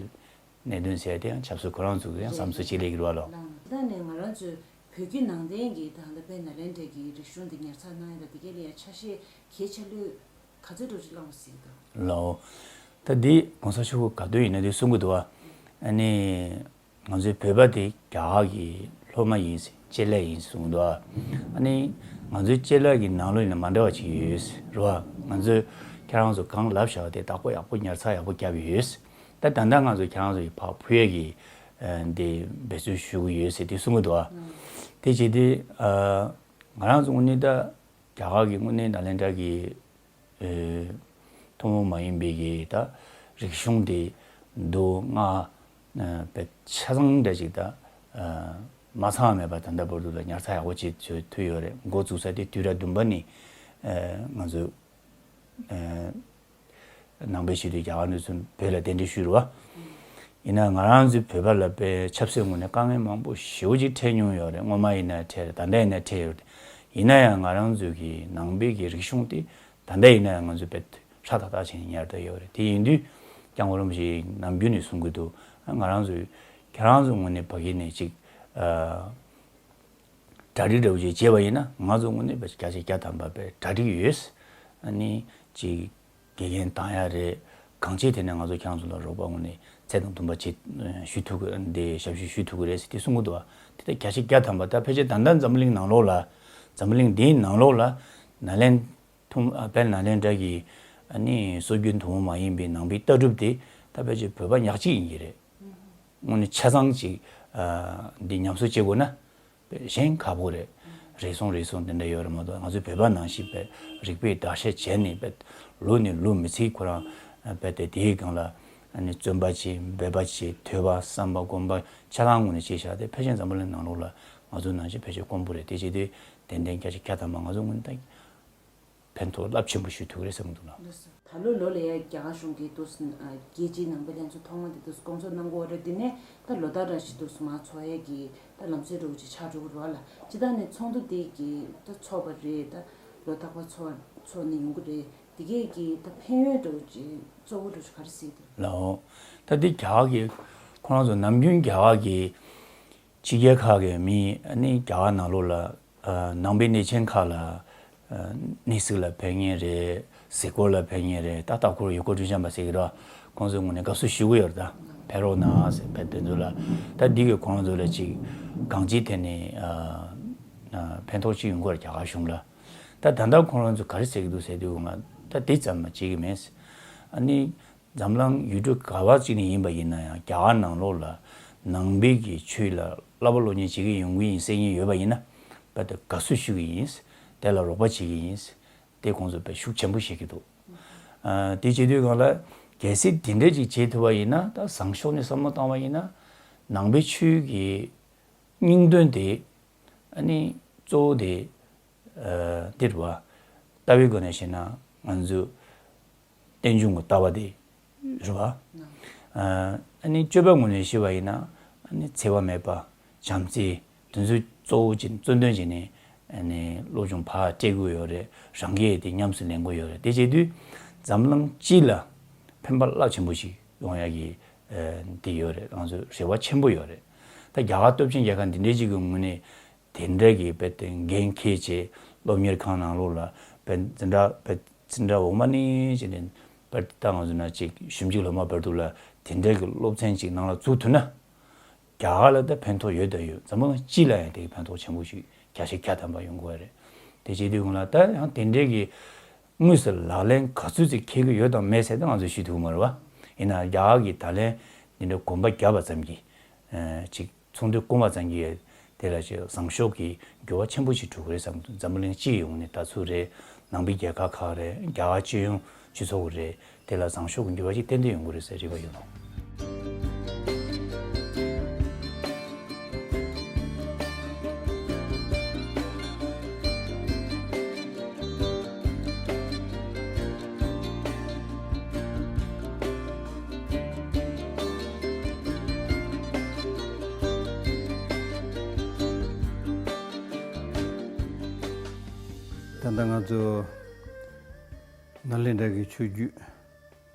གནད་དོན་ཟེར་དེ་ཡང་ཆབ་སྲིད་ཁོ་རང་ཚོ་གི་ཡང་བསམ་ཚུལ་ཅིག་སླེབས་ཀྱི་རེད་བ་ལོ། ད་ནས་ང་རང་ཚོའི་བོད་བརྒྱུད་ནང་བསྟན་གྱི་ད་ལྟ་དཔེ་ནཱ་ལེནྡྲ་གི་རིག་གཞུང་འདི་ཉར་ཚགས་གནང་ཡ་ད་དེ་ག་ལ་ཡ་ཆ་ཤས་གལ་ཆེ་ལོས་ག་ཚོད་འགྲོ་ཅིག་བླངས་སྲིད་དོ། ལའོ། ད་འདི་གོང་ས་མཆོག་གིས་ག་དུས་ཡིན་ན་དེ་གསུང་གི་འདུག་བ། ཨ་ནི་ང་ཚོའི་བོད་པ་དེ་རྒྱ་གར་གྱི་སློབ་མ་ཡིན་ཟེར། ཆེད་ལས་ཡིན་ཟེར་གསུང་གི་འདུག་བ། ཨ་ནི་ང་ཚོའི་ཆེད་ལས་ཀྱི་ནང་ལོགས་ཡིན་ན་མ་འདྲ་བ་ཅིག་ཡོད་ཟེར་རེད་བ། ང་ཚོས་ཁྱེད་རང་ཚོ་གང་ལབ་བཞག་པ་དེ་བདག་པོ་ཡག་པོ་ཉར་ཚགས་ཡག་པོ་བརྒྱབ་ཡོད་ཟེར། ད་ད་ལྟ་ང་ཚོ་ཁྱེད་རང་ཚོ་ཡི་ཕར་ཕུལ་ཡས་ཀྱི་ཨ་འདི་འབད་རྩོལ་ཞུ་གི་ཡོད་ཟེར་དེ་གསུང་གི་འདུག་བ། དེ་བྱས་དུས་ཨ་ང་རང་ཚོ་དངོས་གནས་ད་རྒྱ་གར་གྱི་དངོས་གནས་ནཱ་ལེནྡྲ་གི་ཨེ་ཐུན་མོང་མ་ཡིན་པའི་གི་ད་རིག་གཞུང་དེ་མདོ་སྔགས་ཨེ་དཔེ་ཆ་ཚང་འདྲ་ཅིག་ད་ཨེ་མ་ཚང་བ་མེད་པ་ད་ལྟ་བར་དུ་ལ་ཉར་ཚགས་ཡག་པོ་བྱེད་ཐུབ་ཡོད་རེད། འགོ་བཙུགས་ས་དེ་དུས་རབས་བདུན་པ་ནས་ཨེ་ང་ཚོ་ཨེ་ནང་པའི་ཆེད་དུ་རྒྱ་གར་ནས་ཚུར་བོད་ལ་གདན་འདྲེན་ཞུས་རེད་བ། ཡིན་ན་ང་རང་ཚོའི་བོད་པ་ལ་དཔེ་ཆབ་སྲིད་ངོས་ནས་དཀའ་ངལ་མང་པོ་ཞེ་པོ་ཅིག་འཕྲད་མྱོང་ཡོད་རེད། སྔོན་མ་ཡིན་ན་འཕྲད་རེད། ད་ལྟ་ཡིན་ན་འཕྲད་ཡོད་རེད། ཡིན་ན་ཡང་ང་རང་ཚོའི་གི་ནང་པའི་གི་རིག་གཞུང་དེ་ད་ལྟ་ཡིན་ན་ཡང་ང་ཚོ་དཔེ་ཧྲ་ཐག་ཐག་བྱས་ནས་ཉར་བསྡད་ཡོད་རེད། དེ་ཡིན་དུས་སྐྱབས་མགོན་རིན་པོ་ཆེས་ནམ་རྒྱུན་ནས་གསུང་གི་འདུག་ང་རང་ཚོའི་ཁྱེད་རང་ཚོའི་ངོས་ནས་ཕ་གི་ནས་ཅིག་ཨ། གྲ་སྒྲིག་འདྲ་བོ་ཅིག་བྱས་པ་ཡིན་ན་ང་ཚོ་དངོས་གནས་བརྒྱ་ཆ་བརྒྱ་ཐམ་པ་དཔེ་གྲ་སྒྲིག་ཡོད། ཨ་ནི་ཅིག་དགེ་རྒན་བཏང་ཡ་རེད། གང་ཅིའི་ཐད་ནས་ང་ཚོ་ཁྱེད་རང་ཚོ་ལ་རོགས་པ་དངོས་གནས་ཚད་དང་བསྟུན་པ་ཅིག་ཞུ་ཐུབ་ཀྱི་འདི་ཞབས་ཞུ་ཞུ་ཐུབ་ཀྱི་རེད་ཟེར་དེ་གསུང་གི་འདུག་བ། དེ་ལྟར་བརྒྱ་ཆ་བརྒྱ་ཐམ་པ་ད་ཕལ་ཆེར་ད་ལྟ་འཛམ་བུ་གླིང་ནང་ལོགས་ལ་འཛམ་བུ་གླིང་འདིའི་ནང་ལོགས་ལ་ནཱ་ལེན་ཐུན་ཨ་དཔལ་ནཱ་ལེནྡྲ་གི་ཨ་ནི་སྲོལ་རྒྱུན་ཐུན་མོང་མ་ཡིན་པའི་ནང་པའི་ལྟ་གྲུབ་དེ་ད་ཕལ་ཆེར་བོད་པ་ཉག་གཅིག་ཡིན་གྱི་རེད། དངོས་གནས་ཆ་ཚང་ཅིག་ཨ་འདི་ཉམས་གསོ་བྱེད་དགོས་ན། གཞན་ཁག་པོ་རེད། རེ་ཟུང་རེ་ཟུང་དེ་འདྲ་ཡོད་རེད་མ་གཏོགས། ང་ཚོའི་བོད་པ་ནང་བཞིན་པའི་རིག་པའི་བརྡར་ཤ་བྱས་ནས་པའི་ལོ་ནས་ལོ་མི་ཚེ་ཁོ་རང་པའི་དེ་དེའི་སྒང་ལ་ཨ་ནི་བརྩོན་པ་བྱེད། འབད་པ་བྱེད། ཐོས་པ་བསམ་པ་སྒོམ་པ་ཆ་ཚང་ངོས་ནས་བྱས་བཞག་དེ་ཕལ་ཆེར་འཛམ་བུ་གླིང་ནང་ལོགས་ལ་ང་ཚོ་ནང་བཞིན་ཕལ་ཆེར་དཀོན་པོ་རེད། དེ་བྱེད་དུས་ཏན་ཏན་བརྒྱ་ཆ་བརྒྱ་ཐམ་པ་ང་ཚོ་ངོས་ནས་ད་ཕན་ཐོགས་རླབས་ཆེན་པོ་ཞིག་ཐུག་རེད་བསམ་གྱི་འདུག་ལགས། ད་ལོ་ལོ་ལ་ཡ་རྒྱ་གར་གཞུང་གིས་འདུག་སེ་རྒྱལ་སྤྱིའི་ནང་པའི་ལྷན་ཚོགས་ཐོག་མ་དེ་འདུག་སེ་སྐོང་ཚོགས་གནང་གི་ཡོད་རེད། དེ་ནས་ད་ལོ་ལྟར་ར་ཞིག་འདུག་སེ་མར་ཚོགས་ཡས་ཀྱི་ད་ལམ་སྲོལ་འདྲ་བོ་ཅིག་ཆགས་འགྲོ་གི་རེད་བ་ལགས། སྤྱིར་བཏང་ནས་ཚོགས་འདུ་དེ་གི་ད་ཚོགས་པ་རེད། ད་ལོ་རྟག་པར་ཚོགས་ཚོགས་ནས་ཡོང་གི་རེད། དེ་གས་ཀྱི་ད་ཕན་ཡོན་འདྲ་བོ་ཅིག་གཙོ་བོ་འདྲ་བོ་ཅིག་ག་རེ་གཟིགས་འདུག་ལགས། ལའོ། ད་འདི་རྒྱ་གར་གྱི་ཁོ་རང་ཚོ་ནམ་རྒྱུན་རྒྱ་གར་གྱི་ཕྱི་རྒྱལ་ཁག་གི་མི་ཨ་ནི་རྒྱ་གར་ནང་ལོགས་ལ་ཨ་ནང་པའི་གནས་ཆེན་ཁག་ལ་ཨ་གནས་གཟིགས་ལ་ཕེབས་མཁན་རེད། གཟིགས་སྐོར་ལ་ཕེབས་མཁན་རེད། ད་ལྟ་སྐོར་ཡུལ་སྐོར་སྤྲོ་འཆམ་པ་ཟེར་གྱི་རེད། ཁོང་ཚོའི་ངོས་ནས་དགའ་བསུ་ཞུ་གི་ཡོད་རེད། ད་ཕེབས་རོགས་གནང་ཟེར། ཕེབས་དེ་ཚོ་ལ་ད་འདི་གི་ཁོང་ཚོ་ལ་ཅིག་གང་ཅིའི་ཐད་ནས་ཨ་ཨ་ཕན་ཐོགས་ཅིག་ཡོང་གི་རེད་རྒྱ་གར་གཞུང་ལ། ད་ད་ལྟ་ཁོང་རང་ཚོ་ག་རེ་ཟེར་གྱི་འདུག་ཟེར་དུས་ང་ད་འདི་ཙམ་མ་བྱེད་ཀྱི་མེད། ཨ་ནི་འཛམ་གླིང་ཡུལ་གྲུ་ག་བ་ཅིག་ནས་ཡིན་པ་ཡིན་ན་ཡང་རྒྱ་གར་ནང་ལོགས་ལ་ནང་པའི་གི་ཆོས་ལ་བསླབ་པ་སློབ་གཉེར་བྱེད་ཀྱི་ཡོང་གི་ཡིན་ཟེར་མཁན་ཡོད་པ་ཡིན་ན་རྦད་དེ་དགའ་བསུ་ཞུ་གི་ཡིན། དེ་ལ་རོགས་པ་བྱེད་ཀྱི་ཡིན། དེ་ཁོང་ཚོ་དཔེ་ཤུགས་ཆེན་པོ་བཞེས་ཀྱི་འདུག་ཨ་དེ་བྱེད་དུས་སྒང་ལ་གལ་སྲིད་དེ་འདྲ་ཅིག་བྱེད་ཐུབ་པ་ཡིན་ན། ད་བཟང་ཕྱོགས་ནས་བསམ་བློ་བཏང་བ་ཡིན་ན་ནང་པའི་ཆོས་ཀྱི་སྙིང་དོན་དེ་ཨ་ནི་གཙོ་བོ་དེ་ཨ་འདི་རེད་བ། ལྟ་བའི་སྒོ་ནས་བཤད་ན་ང་ཚོ་རྟེན་འབྱུང་གི་ལྟ་བ་དེ་རེད་བ། ཨ་ནི་སྤྱོད་པའི་ངོས་ནས་བཤད་པ་ཡིན་ན་ཨ་ནི་འཚེ་བ་མེད་པ། བྱམས་བརྩེ། དེ་ཚོ་གཙོ་བོ་ཅིག་གཙོ་དོན་བྱས་ནས་ཨ་ནི་སློབ་སྦྱོང་ཕར་སྤྲད་དགོས་ཡོད་རེད། རང་རྒྱལ་དེ་ཉམས་སུ་ལེན་དགོས་ཡོད་རེད། དེ་བྱེད་དུས་འཛམ་གླིང་སྤྱི་ལ་ཕན་པ་རླབས་ཆེན་པོ་ཞིག་ཡོང་ཡག་གི་ཨ་འདི་ཡོད་རེད། ང་ཚོ་རེ་བ་ཆེན་པོ་ཡོད་རེད། ད་རྒྱ་གར་སྟོབས་ཆེན་རྒྱལ་ཁབ་འདི་འདྲའི་ཅིག་གི་ངོས་ནས་དེ་འདྲ་གི་དཔེ་དེ་འགན་འཁྱེར་བྱས་སློབ་གཉེར་ཁང་ནང་ལོགས་ལ་དཔེ་འཛིན་གྲྭ་དཔེ་འཛིན་གྲྭ་འོག་མ་ནས་བྱས་ནས་དཔེ་ད་ང་ཚོ་ན་ཅིག་ཞིབ་འཇུག་སློབ་མ་བར་དུ་ལ་དེ་འདྲ་གི་སློབ་ཚན་ཅིག་ནང་ལ་བཙུགས་ཐུབ་ན། རྒྱ་གར་ལ་ད་ཕན་ཐོགས་ཡོད་དང་ཡོད། འཛམ་བུ་གླིང་སྤྱི་ལ་ཡང་དེ་གི་ཕན་ཐོགས་ཆེན་པོ་ཞིག་བརྒྱ་ཆ་བརྒྱ་ཐམ་པ་ཡོང་གི་རེད། དེ་བྱེད་དུས་སྒང་ལ་ད་ཡང་དེ་འདྲའི་གི་དངོས་སུ་ལག་ལེན་ག་ཚོད་ཅིག་འཁེལ་གི་ཡོད་དང་མེད་ཟེར་ད་ང་ཚོས་ཞུ་ཐུབ་ཀྱི་མ་རེད་བ། ཡིན་ནའང་རྒྱ་གར་གི་ད་ལན་འདི་འདྲ་གོམ་པ་བརྒྱབ་པ་ཙམ་གྱིས་ཨ་ཅིག་ཚོགས་འདུ་བསྐོང་བ་ཙམ་གྱིས་དེ་ལ་ཅིག་བཟང་ཕྱོགས་ཀྱི་འགྱུར་བ་ཆེན་པོ་ཞིག་འགྲོ་གི་རེད་བསམ། འཛམ་བུ་གླིང་སྤྱི་ཡོངས་ནས་ད་ཚོད་རེད། ནང་པའི་རྒྱལ་ཁབ་ཁག་རེད། རྒྱ་གར་སྤྱི་ཡོངས་སྤྱི་ཚོགས་རེད། དེ་ལ་བཟང་ཕྱོགས་ཀྱི་འགྱུར་བ་ཞིག་ཏན་ཏན་ཡོང་གི་རེད་ཟེར་རེ་བ་ཡོད་ལགས། ད་ལྟ་ང་ཚོ་ནཱ་ལེནྡྲ་གི་ཆོས་བརྒྱུད་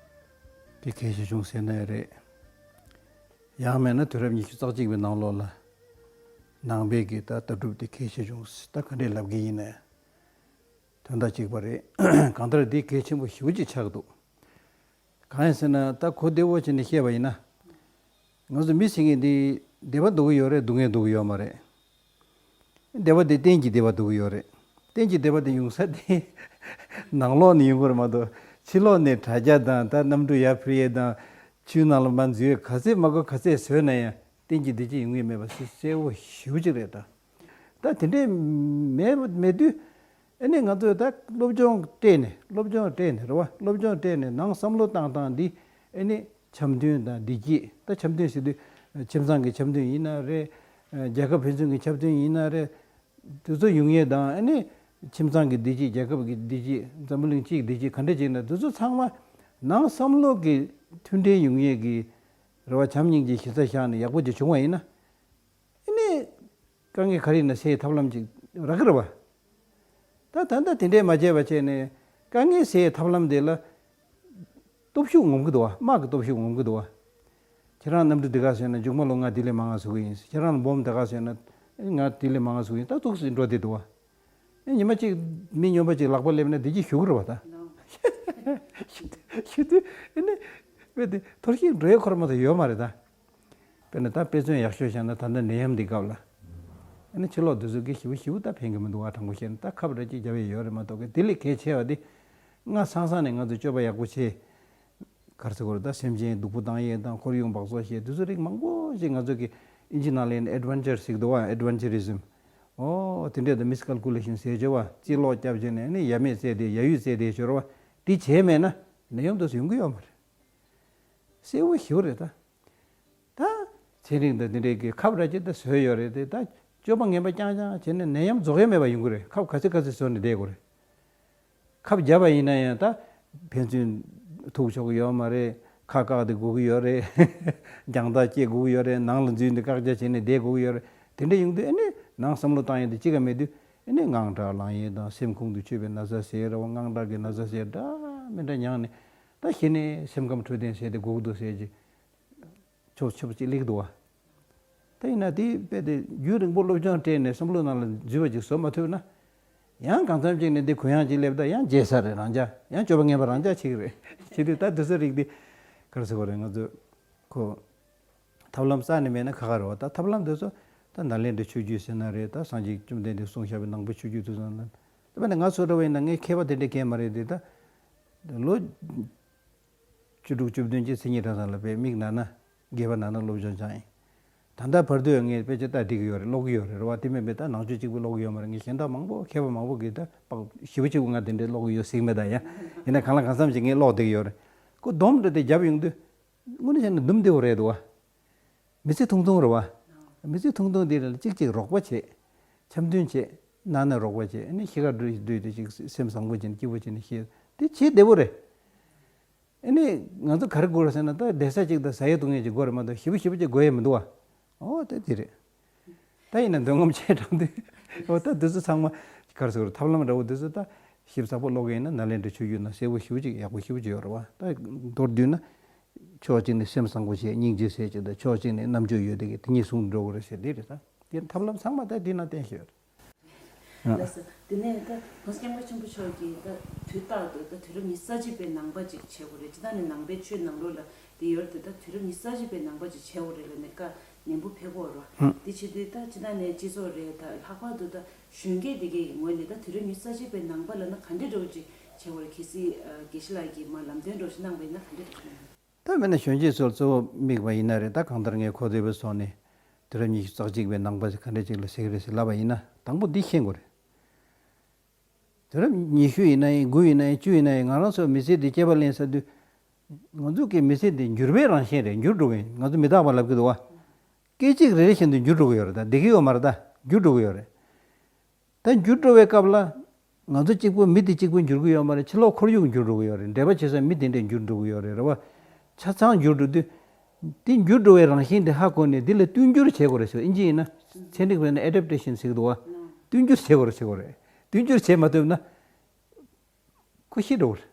དེ་གལ་ཆེ་ཆུང་ཟེར་ན་ཡང་རེད། ཡང་མིན་ན་དུས་རབས་ཉི་ཤུ་རྩ་གཅིག་པའི་ནང་ལོགས་ལ་ནང་པའི་གི་ད་ལྟ་གྲུབ་དེ་གལ་ཆེ་ཆུང་ཟེར་ད་ག་འདྲས་ལབ་གི་ཡིན་ན་དོན་དག་གཅིག་པ་རེད། གང་ལྟར་དེ་གལ་ཆེན་པོ་ཞེ་པོ་ཅིག་ཆགས་འདུག་གང་ཡིན་ཟེར་ན་ད་གོ་བདེ་བོ་བྱས་ནས་བཤད་པ་ཡིན་ན། ང་ཚོ་མི་ཟེར་མཁན་འདི་བདེ་བ་འདོད་ཀྱི་ཡོད་རེད། སྡུག་བསྔལ་འདོད་ཀྱི་ཡོད་མ་རེད། བདེ་བ་དེ་གཏན་གྱི་བདེ་བ་འདོད་ཀྱི་ཡོད་རེད། གཏན་གྱི་བདེ་བ་དེ་ཡོང་ས་དེ་ནང་ལོགས་ནས་ཡོང་གི་རེད་མ་གཏོགས་ཕྱི་ལོགས་ནས་དྲ་རྒྱ་དང་ད་གནམ་གྲུ་ཡར་འཕུར་ཡས་དང་ཆུའི་ནང་ལ་མར་འཛུལ་ཡས་ག་ཚད་མ་དགོས་ག་ཚད་བཟོས་ན་ཡང་གཏན་གྱི་བདེ་སྐྱིད་ཡོང་གི་མེད་པ་གསལ་པོ་ཞེ་པོ་ཅིག་རེད་ད། ད་དེ་འདྲས་མེད་མེད་དུས། ཨ་ནི་ང་ཚོས་ད་སློབ་སྦྱོང་སྤྲད་ནས་སློབ་སྦྱོང་སྤྲད་ནས་རེད་བ། སློབ་སྦྱོང་སྤྲད་ནས་ནང་བསམ་བློ་བཏང་སྟངས་འདི་ཨ་ནི་འཆམ་མཐུན་དང་བདེ་སྐྱིད། ད་འཆམ་མཐུན་ཟེར་དུས་ཁྱིམ་ཚང་གི་འཆམ་མཐུན་ཡིན་ན་རེད། རྒྱལ་ཁབ་ཕན་ཚུན་གྱི་འཆམ་མཐུན་ཡིན་ན་རེད། དེ་ཚོ་ཡོང་ཡས་དང་ཨ་ནི་ཁྱིམ་ཚང་གི་བདེ་སྐྱིད། རྒྱལ་ཁབ་ཀྱི་བདེ་སྐྱིད། འཛམ་བུ་གླིང་སྤྱིའི་བདེ་སྐྱིད་ག་འདྲ་ཅིག་ན་དེ་ཚོ་ཚང་མ་ནང་བསམ་བློ་གི་མཐུན་འབྲེལ་ཡོང་ཡས་ཀྱི་རེད་བ། བྱམས་སྙིང་རྗེ་གཞི་རྩར་བཞག་ནས་ཡག་པོ་ཅིག་བྱུང་བ་ཡིན་ན། ཨ་ནི་དཀའ་ངལ་ག་རེ་ཡིན་ན་སེལ་ཐབས་ལམ་ཅིག་རག་གི་རེད་བ། ད་ད་ལྟ་དེ་འདྲས་མ་བྱས་པ་བྱས་ནས་དཀའ་ངལ་སེལ་ཐབས་ལམ་དེ་ལ་སྟོབས་ཤུགས་ངོམ་གི་འདུག་བ། དམག་གི་སྟོབས་ཤུགས་ངོམ་གི་འདུག་བ། ཁྱེད་རང་གནམ་གྲུ་འདི་ག་བཟོས་ན་མཇུག་མ་ལོ་ང་ལྡི་ལི་མང་ང་བཟོ་གི་ཡིན། ཁྱེད་རང་ལ་འབོམ་འདི་ག་བཟོས་ན་ང་ལྡི་ལི་མང་ང་བཟོ་གི་ཡིན། ད་ཙུག་སེ་འགྲོ་བསྡད་འདུག་བ། ཨེ་ཉི་མ་གཅིག་མི་སྨྱོན་པ་གཅིག་ལག་པ་སླེབས་ན་བདེ་སྐྱིད་ཞུ་གི་རེད་བ་ད། ཞུ་དུས་ཨེ་ནི་དཔེ་དེ་ཐོར་ཞིག་འགྲོ་ཡས་ཁོ་ར་མ་གཏོགས་ཡོད་མ་རེད་ད། དཔེར་ན་ད་དཔེ་མཚོན་ཡག་ཤོས་བཞག་ན་ད་ལྟ་ནད་ཡམས་འདི་སྐབས་ལ། ཨེ་ནི་ཕྱི་ལོགས་དུས་ཚོད་ཀྱི་ཞེ་པོ་ཞེ་པོ་ད་ཕན་གི་མི་འདུག་བ། དྲང་པོ་བཤད་ན་ད་ཁབ་ར་གཅིག་རྒྱབ་ཡས་ཡོད་རེད་མ་གཏོགས་གི་དེ་ལས་གལ་ཆེ་བ་དེ། སྔ་སང་སང་ནས་ང་ཚོ་སྤྱོད་པ་ཡག་པོ་བྱས། ག་རེ་ཟེར་དགོས་རེད། ད་སེམས་ཅན་སྡུག་པོ་བཏང་ཡས་དང་ཁོར་ཡུག་འབག་བཙོག་བྱས་དུས་ཚོད་རིགས་མང་པོ་ཞིག་ང་ཚོ་གི་ཨིན་ཇི་ནང་ལ་ཡིན་ན་ཨེ་ཌི་ཝེན་ཅར་ཟེར་གི་འདུག་བ། ཨེ་ཌི་ཝེན་ཅར་རི་ཛིམ། ཨོ་དེ་འདྲས་དང་མིས་ཀལ་ཀུ་ལེ་ཤན་ཟེར་བྱ་བ་རྩིས་ལོག་རྒྱབ་བྱས་ནས་ནི་ཡ་མེད་བཙལ་ཏེ་ཡ་ཡུལ་བཙལ་ཏེ་ཤོར་བ་དེ་བྱས་མེད་ན་ནད་ཡམས་དེ་ཚོ་ཡོང་གི་ཡོད་མ་རེད། གསལ་བོ་ཞེ་པོ་རེད་ད། ད་ཚན་རིག་དང་དེ་འདྲས་ཀྱི་ཁབ་ར་ཅིག་ད་བཟོས་ཡོད་རེད་དེ་ད་སྤྱོད་པ་ངན་པ་རྐྱང་རྐྱང་བྱས་ནས་ནད་ཡམས་རྫོགས་ཡ་མེད་པ་ཡོང་གི་རེད། ཁབ་ག་ཚོད་ག་ཚོད་བཟོས་ནས་བསྡད་དགོས་རེད། ཁབ་བརྒྱབ་པ་ཡིན་ན་ཡང་ད་ཕན་ཚུན་ཐུག་ཆོག་གི་ཡོད་མ་རེད། ཁ་བཀག་དེ་དགོས་ཀྱི་ཡོད་རེད། རྒྱང་ཐག་བཅད་དགོས་ཀྱི་ཡོད་རེད། ནང་ལ་འཛུལ་ནས་བཀག་རྒྱ་བྱས་ནས་བསྡད་དགོས་ཀྱི་ཡོད་རེད། དེ་འདྲ་ཡོང་དུས་ཨ་ནི་ནང་བསམ་བློ་བཏང་ཡས་དེ་གཅིག་ག་མེད་དུས་ཨ་ནི་དངངས་སྐྲག་ལངས་ཡས་དང་སེམས་ཁོང་དུ་ཆུད་པའི་ན་ཚ་ཟེར་ར་བ། དངངས་སྐྲག་གི་ན་ཚ་ཟེར་འདྲ་མི་འདྲ་མྱངས་ནས་ད་གཞི་ནས་སེམས་ཁམས་འཕྲོད་བསྟེན་ཟེར་དེ་དགོས་ཀྱི་འདུག་ཟེར་གྱི། ཆོག་ཆོག་ཅིག་སླེབས་འདུག་བ། ད་ཡིན་ན་དེ་དཔེ་དེ་རྒྱུན་རིང་པོ་སློབ་སྦྱོང་སྤྲད་ནས་བསམ་བློ་ནང་ལ་འཛུལ་བ་ཅིག་བཟོ་མ་ཐུབ་ན། ཡང་གང་འཚམ་ཅིག་ནས་འདི་གུ་ཡངས་ཅིག་སླེབས་ད་ཡང་བརྗེད་ས་རེད་རང་ཅག་ཡང་སྤྱོད་པ་ངན་པ་རང་ཅག་བྱེད་ཀྱི་རེད། བྱེད་དུས་ད་དེ་ཚོ་རིགས་འདི་ག་རེ་ཟེར་དགོས་རེད། ང་ཚོ་ཁོ་ཐབས་ལམ་རྩ་ནས་མེད་ན་ཁག་ཁག་རེད་བ། ད་ཐབས་ལམ་དེ་ཚོ་ད་ནཱ་ལེནྡྲའི་ཆོས་བརྒྱུད་ཟེར་ན་རེད། ད་སངས་རྒྱས་བཅོམ་ལྡན་འདས་གསུངས་བཞག་པའི་ནང་པའི་ཆོས་བརྒྱུད་དེ་ཚོ་ནང་ད་དཔེར་ན་ང་ཚོ་འདྲ་བ་ཡིན་ན་ངའི་མཁས་པ་དེ་འདྲའི་གང་ཡང་མ་རེད་དེ་ད་ལོ། བཅུ་དྲུག་བཅུ་བདུན་གྱི་མཚན་ཉིད་གྲྭ་ཚང་ལ་དཔེ་མིག་ན་ན་དགེ་བ་ན་ན་སློབ་སྦྱོང་སྦྱངས་ཡིན། ད་ལྟ་བར་དུ་ཡང་ངས་དཔེ་ཆ་ལྟ་བསྡད་ཀྱི་ཡོད་རེད། ཀློག་གི་ཡོད་རེད། རེད་བ། དེ་མིན་པའི་ད་ནང་ཆོས་གཅིག་པུ་ཀློག་གི་ཡོད་མ་རེད། ངས་གཞན་དག་མང་པོ་མཁས་པ་མང་པོ་གི་ད་དཔེ་ཞེ་པོ་གཅིག་པུ་ང་དེ་འདྲའི་ཀློག་གི་ཡོད་ཟེར་གྱི་མེད། ད་ཡང་ཡིན་ན་གང་ལ་གང་འཚམ་ཞིག་ངས་ཀློག་བསྡད་ཀྱི་ཡོད་རེད། ཁོ་སྡོམ་འདྲ་དེ་བརྒྱབ་ཡོང་དུས་དངོས་གནས་བྱས་ན་སྡོམ་བདེ་བོ་རེད་འདུག་བ། མི་ཚེ་ཐུང་ཐུང་རེད་བ། མི་ཚེ་ཐུང་ཐུང་འདི་ལ་གཅིག་གཅིག་རོགས་པ་བྱེད། འཆམ་མཐུན་བྱེད། ནང་ནས་རོགས་པ་བྱེད། ཨ་ནི་ཤི་ཁར་འགྲོ་འདུག་དེ་ཅིག་སེམས་བཟང་པོ་བྱས་ནས་སྐྱིད་པོ་བྱས་ནས་ཤི། དེ་བྱེད་བདེ་པོ་རེད། ཨ་ནི་ང་ཚོ་ག་རེ་དགོས་རེད་ཟེར་ན་ད་བསྡད་ས་གཅིག་དང་ཟ་ཡས་འཐུང་ཡས་ཅིག་དགོས་རེད་མ་གཏོགས་ཞེ་པོ་ཞེ་པོ་ཅིག་དགོས་ཡས་མི་འདུག་བ། ཨོ་དེ་དེ་རེད། ད་ཡིན་ན་འདོད་རྔམ་ཆེ་དྲགས་དུས་ཨོ་ད་དེ་ཚོ་ཚང་མ་ག་རེ་ཟེར་དགོས་རེད། ཐབས་ལམ་འདྲ་བོ་དེ་ཚོ་ད་ཞིབ་ཚགས་པོ་ཀློག་གི་ཡིན་ན་ནཱ་ལེནྡྲའི་ཆོས་བརྒྱུད་ནང་གསལ་པོ་ཞེ་པོ་ཅིག་ཡག་པོ་ཞེ་པོ་ཅིག་ཡོད་རེད་བ། ད་མདོར་བསྡུས་ན། ཕྱོགས་གཅིག་ནས་སེམས་བཟང་པོ་བྱས་སྙིང་རྗེ་ཟེར་གྱི་འདུག་ཕྱོགས་གཅིག་ནས་རྣམ་དཔྱོད་ཡོད་དེ་གི་དེ་གཉིས་ཟུང་འགྲོ་དགོས་རེད་ཟེར་དེ་རེད། ད་དེ་ཐབས་ལམ་ཚང་མ་ད་དེ་ནང་བསྟན་ཞིག་ཡོད་རེད། ལགས་སོ། དེ་ནས་ད་༸གོང་ས་༸སྐྱབས་མགོན་ཆེན་པོ་མཆོག་གིས་ད་དུས་རྟག་ཏུ་ད་དུས་རབས་ཉི་ཤུ་རྩ་གཅིག་པའི་ནང་པ་ཅིག་བྱེད་དགོས་རེད། སྤྱིར་བཏང་ནས་ནང་པའི་ཆོས་ནང་ལོགས་ལ་དེ་ཡོད་རེད་དེ། ད་དུས་རབས་ཉི་ཤུ་རྩ་གཅིག་པའི་ནང་པ་ཅིག་བྱེད་དགོས་རེད་ལབ་ནས་བཀའ་ནན་པོ་ཕེབས་ཀྱི་ཡོད་རེད་བ། དེ་བྱེད་དུས་ད་སྤྱིར་བཏང་ནས་སྤྱི་ཚོགས་རེད། ད་ལྷག་པར་དུ་ད་གཞོན་སྐྱེས་དེ་གའི་ངོས་ནས་ད་དུས་རབས་ཉི་ཤུ་རྩ་གཅིག་པའི་ནང་པ་ལབ་ན་ག་འདྲ་འདྲ་བོ་ཅིག་བྱེད་དགོས་རེད། གལ་སྲིད་ཨ་དགེ་བཤེས་ལགས་ཀྱིས་མར་ལམ་སྟོན་འདྲ་བོ་ཞིག་གནང་བ་ཡིན་ན་ག་འདྲ་འདྲ་བོ་ཅིག་གནང་། ད་དཔེར་ན་གཞོན་སྐྱེས་ཚོར་གཙོ་བོ་དམིགས་པ་ཡིན་ན་རེད། ད་གང་ལྟར་ངས་གོ་བདེ་བའི་ཐོག་ནས་དུས་རབས་ཉི་ཤུ་རྩ་གཅིག་པའི་ནང་པ་ཟེར་ག་འདྲ་ཅིག་ལ་ཟེར་གི་རེད་ཟེར་ལབ་པ་ཡིན་ན་དང་པོ་འདི་ཤེས་དགོས་རེད། དུས་རབས་ཉི་ཤུ་ཡིན་ན་ཡང་དགུ་ཡིན་ན་ཡང་བཅུ་ཡིན་ན་ཡང་ང་རང་ཚོ་མི་ཚེ་འདི་སྐྱེལ་བ་ལེན་ས་དུས་ང་ཚོ་གི་མི་ཚེ་འདི་འགྱུར་བའི་རང་བཞིན་རེད། འགྱུར་འགྲོ་གི་ཡིན། ང་ཚོ་མི་རྟག་པ་ལབ་ཀྱི་འདུག་བ། སྐད་ཅིག་རེ་རེ་བཞིན་དུ་འགྱུར་འགྲོ་གི་ཡོད་རེད། ད་བསྡད་ཀྱི་ཡོད་མ་རེད། ད་འགྱུར་འགྲོ་གི་ཡོད་རེད། ད་འགྱུར་འགྲོ་བའི་སྐབས་ལ་ང་ཚོ་གཅིག་པུ་མི་དེ་གཅིག་པུ་འགྱུར་གྱི་ཡོད་མ་རེད། ཕྱི་ལོགས་ཁོར་ཡུག་འགྱུར་འགྲོ་གི་ཡོད་རེད། འགྲེལ་པ་བྱེད་ས་མི་དེ་འདྲས་འགྱུར་འགྲོ་གི་ཡོད་རེད། རེད་བ། ཆ་ཚང་འགྱུར་འགྲོ་དུས་དེ་འགྱུར་འགྲོ་བའི་རང་བཞིན་དེ་ཧ་གོ་ནས་དེ་ལ་བསྟུན་འགྱུར་བྱེད་དགོས་རེད་ཟེར། ཨིན་ཇི་ཡིན་ན་ཚན་རིག་པས་ན་ཨེ་ཌབ་ཊེ་ཤན་ཟེར་གྱི་འདུག་བ། བསྟུན་འགྱུར་བྱེད་དགོས་རེད་ཟེར་གྱི་ཡོད་རེད། བསྟུན་འགྱུར་བྱེད་མ་ཐུབ་ན་ཁོ་ཤི་འགྲོ་གི་རེད།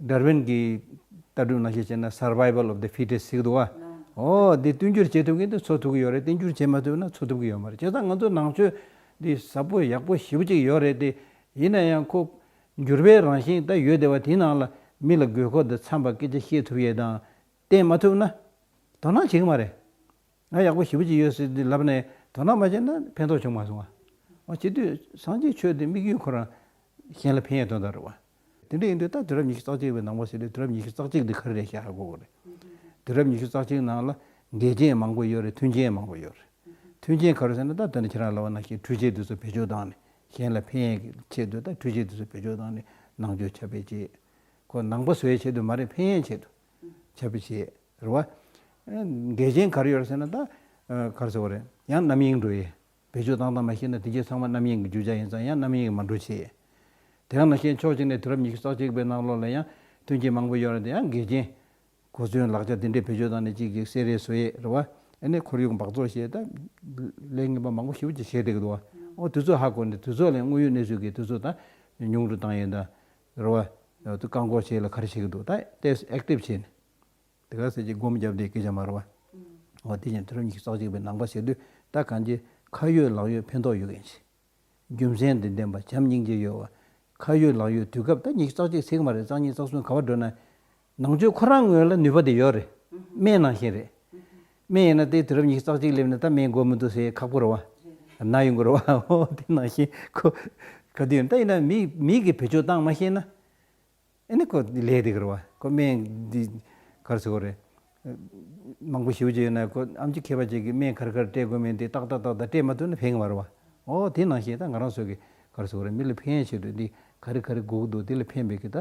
ཌར་ཝིན་གྱི་ལྟ་གྲུབ་ནང་བཞིན་བྱས་ན་survival of the fittest ཟེར་གྱི་འདུག་བ། ཨོ་དེ་བསྟུན་འགྱུར་བྱེད་ཐུབ་མཁན་དེ་འཚོ་ཐུབ་ཀྱི་ཡོད་རེད། བསྟུན་འགྱུར་བྱེད་མ་ཐུབ་ན་འཚོ་ཐུབ་ཀྱི་ཡོད་མ་རེད། བྱས་ཙང་ང་ཚོ་ནང་ཆོས་འདི་ཟབ་པོ་ཡག་པོ་ཞེ་པོ་ཅིག་ཡོད་རེད་དེ། ཡིན་ན་ཡང་ཁོ་འགྱུར་བའི་རང་བཞིན་ད་ཡོད་བསྡད་པ་དེའི་ནང་ལ་མི་ལ་དགོས་མཁོ་དང་འཚམ་པ་སྐད་ཆ་བཤད་ཐུབ་ཡས་དང་བསྟན་མ་ཐུབ་ན་དོ་སྣང་བྱེད་ཀྱི་མ་རེད། ང་ཡག་པོ་ཞེ་པོ་ཅིག་ཡོད་ཟེར་ཏེ་ལབ་ནས་དོ་སྣང་མ་བྱས་ན་ཕན་ཐོགས་བྱུང་མ་སོང་བ། འོ་བྱེད་དུས་སངས་རྒྱས་ཆོས་དེ་དམིགས་ཡུལ་ཁོ་རང་གཞན་ལ་ཕན་ཡས་དོན་དག་རེད་བ། དེ་འདྲ་ཡིན་དུས་ད་དུས་རབས་ཉི་ཤུ་རྩ་གཅིག་པའི་ནང་པ་ཟེར་དུས་དུས་རབས་ཉི་ཤུ་རྩ་གཅིག་འདི་ག་རེ་རེད་ཤག་ཧ་གོ་དགོས་རེད། དུས་རབས་ཉི་ཤུ་རྩ་གཅིག་ནང་ལ་འགལ་རྐྱེན་མང་པོ་ཡོད་རེད། མཐུན་རྐྱེན་མང་པོ་ཡོད་རེད། མཐུན་རྐྱེན་ག་རེ་ཟེར་ན་ད་ལྟ་ནས་ཁྱེད་རང་ལབ་པ་ནང་བཞིན་འཕྲུལ་ཆས་དེ་ཚོ་བེད་སྤྱོད་བཏང་ནས་གཞན་ལ་ཕན་ཡས་ཀྱི་ཆེད་དུ་ད་འཕྲུལ་ཆས་དེ་ཚོ་བེད་སྤྱོད་བཏང་ནས་ནང་ཆོས་ཁྱབ་སྤེལ་བྱེད། ཁོ་ནང་པ་བཟོ་ཡའི་ཆེད་དུ་མ་རེད། ཕན་ཡའི་ཆེད་དུ་ཁྱབ་སྤེལ་བྱེད། རེད་བ། འགལ་རྐྱེན་ག་རེ་ཡོད་རེད་ཟེར་ན་ད་ག་རེ་ཟེར་དགོས་རེད། ཡང་རྣམ་གཡེང་འགྲོ་ཡས། བེད་སྤྱོད་བཏང་སྟངས་མ་ཤེས་ན་དེ་རྗེས་ཚང་མ་རྣམ་གཡེང་གི་རྒྱུ་ཆ་ཡིན་ཙང་ཡང་རྣམ་གཡེང་མ་འགྲོ་བྱེད། དེ་ག་ནང་བཞིན་ཕྱོགས་གཅིག་ནས་དུས་རབས་ཉི་ཤུ་རྩ་གཅིག་པའི་ནང་ལོགས་ལ་ཡང་མཐུན་རྐྱེན་མང་པོ་ཡོད་རེད་དེ་ཡང་འགལ་རྐྱེན། གོ་མཚོན་ལག་ཆ་དེ་འདྲས་བེད་སྤྱོད་བཏང་ནས་གཅིག་གཅིག་བསད་རེས་བཟོ་ཡས་རེད་བ། ཨ་ནི་ཁོར་ཡུག་འབག་བཙོག་བྱས་ད་ལས་ངན་པ་མང་པོ་ཞེ་པོ་ཅིག་བྱས་བསྡད་ཀྱི་འདུག་བ། ཨོ་དུས་ཚོད་ཧ་གོ་ནས་དུས་ཚོད་ལས་དངོས་ཡོད་གནས་ཚུལ་གྱི་དུས་ཚོད་ད་ཉུང་རུ་བཏང་ཡས་ད་རེད་བ། དུ་བཀག་འགོག་བྱས་ལ་ག་རེ་བྱེད་ཀྱི་འདུག་ད་ཏོག་ཙམ་ཨེག་ཊིབ་བྱས་ནས། དེ་ག་ཟེར་གྱི་སྒོམ་རྒྱབ་བསྡད་སྐད་ཆ་མ་རེད་བ། འོ་དེ་བཞིན་དུས་རབས་ཉི་ཤུ་རྩ་གཅིག་པའི་ནང་པ་ཟེར་དུས་ད་གང་ཅི་ཁ་ཡོད་ལག་ཡོད་ཕན་ཐོགས་ཡོད་མཁན་ཞིག་རྒྱུ་མཚན་དང་ལྡན་པ་བྱམས་སྙིང་རྗེ་ཡོད་པ། ཁ་ཡོད་ལག་ཡོད་དུས་སྐབས་ད་ཉི་ཤུ་རྩ་གཅིག་ཟེར་གྱི་མ་རེད། རྩ་གཉིས་རྩ་གསུམ་ག་པར་འགྲོ་ན་ནང་ཆོས་ཁོ་རང་ངོས་ལ་ནུས་པ་དེ་ཡོད་རེད། སྨན་ནང་བཞིན་རེད། སྨན་ཡིན་ན་དེ་དུས་རབས་ཉི་ཤུ་རྩ་གཅིག་སླེབས་ན་ད་སྨན་དགོས་མི་འདུག་ཟེར་ཁག་པོ་རེད་བ། ན་ཡོང་གི་རེད་བ། འོ་དེ་ནང་བཞིན་ཁོ་ག་དུས་ཡིན་ད་ཡིན་ན་མི་མིག་གིས་བེད་སྤྱོད་བཏང་མ་ཤེས་ན། ཨ་ནི་ཁོ་ལས་དེ་ག་རེད་བ། ཁོ་སྨན་འདི་ག་རེ་ཟེར་དགོས་རེད། མང་པོ་ཞེ་པོ་ཅིག་ཡོད་ན་ཁོ་ཨེམ་ཆི་མཁས་པ་ཅིག་གིས་སྨན་ག་རེ་ག་རེ་སྤྲད་དགོས་མིན་དེ་ཏག་ཏག་ཏག་ཏག་སྤྲད་མ་ཐུབ་ན་ཕན་གི་མ་རེད་བ། ཨོ་དེ་ནང་བཞིན་ད་ང་རང་ཚོ་གི་ག་རེ་ཟེར་དགོས་རེད། མི་ལ་ཕན་ཆེད་དུ་འདི་ག་རེ་ག་རེ་དགོས་ཀྱི་འདུག་དེ་ལ་ཕན་པའི་གི་ད་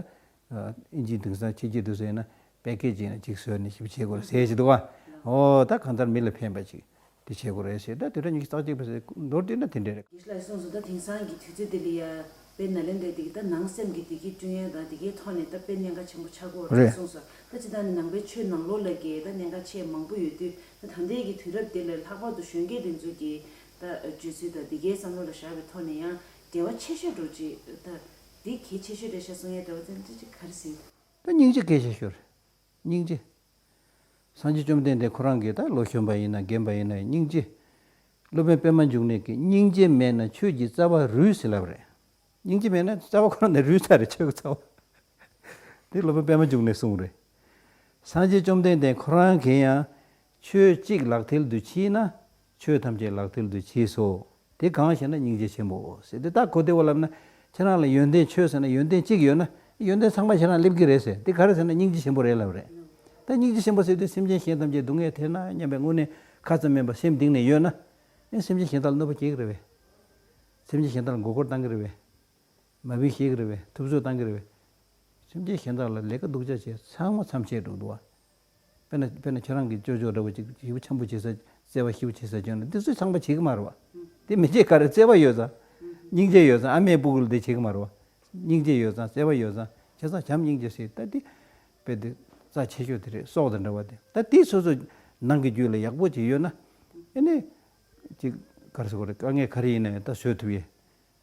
ཨིན་ཇིའི་དེང་སང་ཕྱི་རྒྱལ་དུ་ཟེར་ན་པེ་ཀེ་ཇི་ཅིག་ཡིན་ན་ཅིག་བཟོས་ནས་ཞིབ་བྱེད་དགོས་རེད་ཟེར་བཞིན་འདུག་བ། ཨོ་ད་གང་ལྟར་མི་ལ་ཕན་པ་ཅིག་དེ་བྱེད་དགོས་རེད་ཟེར། ད་དུས་རབས་ཉི་ཤུ་རྩ་གཅིག་པ་ཟེར་མདོར་བསྡུས་ན་དེ་འདྲ་རེད། དེ་ལ་གསུངས་སོང་། ད་དེང་སང་གི་དུས་ཚོད་དེ་ལ་ཡ་དཔེ་ནཱ་ལེནྡྲའི་དེ་གི་ད་ནང་སེམས་ཀྱི་བདེ་སྐྱིད་བསྐྲུན་ཡ་དང་དེ་གའི་ཐོག་ནས་ད་དཔེ་གནད་འགག་ཆེན་པོ་ཆགས་ཀྱི་ཡོད་རེད་རེད། གསུངས་སོང་། ད་ཅི་ད་ནི་ནང་པའི་ཆོས་ནང་ལོགས་ལ་གི་ད་གནད་འགག་ཆེ་མང་པོ་ཡོད་དུས། ད་ད་ལྟའི་གི་དུས་རབས་དེ་ལ་ལྷག་པར་དུ་གཞོན་སྐྱེས་དེ་ཚོ་གི་ད་སྤྱོད་ཚུལ་དང་དེ་གའི་བསམ་བློ་ལ་བཞག་པའི་ཐོག་ནས་ཡང་འབྲེལ་བ་ཆེ་ཤོས་འགྲོ་ཅིག་ད་དེ་གལ་ཆེ་ཤོས་རེད་ཤག་གསུང་ཡ་འབྲེལ་བ་དེ་འདྲ་ཅིག་ག་རེ་ཟེར། ད་སྙིང་རྗེ་གལ་ཆེ་ཤོས་རེད། སྙིང་རྗེ། སངས་རྒྱས་བཅོམ་ལྡན་འདས་ཁོ་རང་གིས་ད་ལོ་གཞོན་པ་ཡིན་ན་རྒན་པ་ཡིན་ན་སྙིང་རྗེ། སློབ་དཔོན་པད་མ་འབྱུང་གནས་ཀྱིས་སྙིང་རྗེ་མེད་ན་ཆོས་ཀྱི་རྩ་བ་རུལ་ཟེར་ལབ་རེད། སྙིང་རྗེ་མེད་ན་རྩ་བ་ཁོ་རང་ནས་རུལ་ཚར་རེད། ཆོས་ཀྱི་རྩ་བ། དེ་སློབ་དཔོན་པད་མ་འབྱུང་གནས་གསུངས་རེད། སངས་རྒྱས་བཅོམ་ལྡན་འདས་ཁོ་རང་གིས་ཡང་ཆོས་གཅིག་ལག་མཐིལ་དུ་མཆིས་ན་ཆོས་ཐམས་ཅད་ལག་མཐིལ་དུ་མཆིས་སོ། དེ་གང་ཞེ་ན་སྙིང་རྗེ་ཆེན་པོ་ཟེར་དེ། ད་གོ་བདེ་བོ་ལབ་ན་ཁྱེད་རང་ལ་ཡོན་ཏན་ཆོས་ཟེར་ན་ཡོན་ཏན་གཅིག་ཡོད་ན་ཡོན་ཏན་ཚང་མ་ཁྱེད་རང་སླེབས་ཀྱི་རེད་ཟེར། དེ་ག་རེ་ཟེར་ན་སྙིང་རྗེ་ཆེན་པོ་རེད་ལབ་རེད། ད་སྙིང་རྗེ་ཆེན་པོ་ཟེར་དུས་སེམས་ཅན་གཞན་ཐམས་ཅད་སྡུག་བསྔལ་ཐེབས་ན་སྙམ་པའི་དངོས་གནས་ཁ་ཙམ་མིན་པ་སེམས་གཏིང་ནས་ཡོད་ན། ཨེ་སེམས་ཅན་གཞན་དག་ལ་གནོད་པ་སྐྱེལ་གྱི་རེད་པས། སེམས་ཅན་གཞན་དག་ལ་མགོ་སྐོར་བཏང་གི་རེད་པས། མ་བུ་ཤེས་ཀྱི་རེད་པས། ཐུབ་ཚོད་བཏང་གི་རེད་པས། སེམས་ཅན་གཞན་དག་ལ་ལས་ཀ་སྡུག་ཅག་བྱས་ཚང་མ་མཚམས་ཆད་འགྲོ་འདུག་བ། དཔེར་ན་དཔེར་ན་ཁྱེད་རང་གི་ཅོ་ཅོ་འདྲ་བོ་ཅིག་ཞེ་པོ་འཆམ་པོ་བྱེད་ས་བརྩེ་བ་ཞེ་པོ་བྱེད་ས་བྱུང་ན་འདི་ཚོ་ཚང་མ་བྱེད་ཀྱི་མ་རེད་བ། དེ་མི་བྱེད་ག་རེ་བརྩེ་བ་ཡོད་ཙང་། སྙིང་རྗེ་ཡོད་ཙང་ཨ་མའི་སྤུ་གུ་ལ་དེ་བྱེད་ཀྱི་མ་རེད་བ། སྙིང་རྗེ་ཡོད་ཙང་བརྩེ་བ་ཡོད་ཙང་བྱས་ཙང་བྱམས་སྙིང་རྗེ་ཟེར་ད་འདི། དཔེ་དེ་རྩ་ཆེ་ཤོས་དེ་རེད། སྲོག་དང་འདྲ་བ་དེ་ད་དེ་སོ་སོ་ནང་གི་རྒྱུད་ལ་ཡག་པོ་ཅིག་ཡོད་ན། ཨེ་ནི། ཅིག་ག་རེ་ཟེར་དགོས་རེད། དཀའ་ངལ་ག་རེ་ཡིན་ན་ཡང་ད་བཟོད་ཐུབ་ཡས།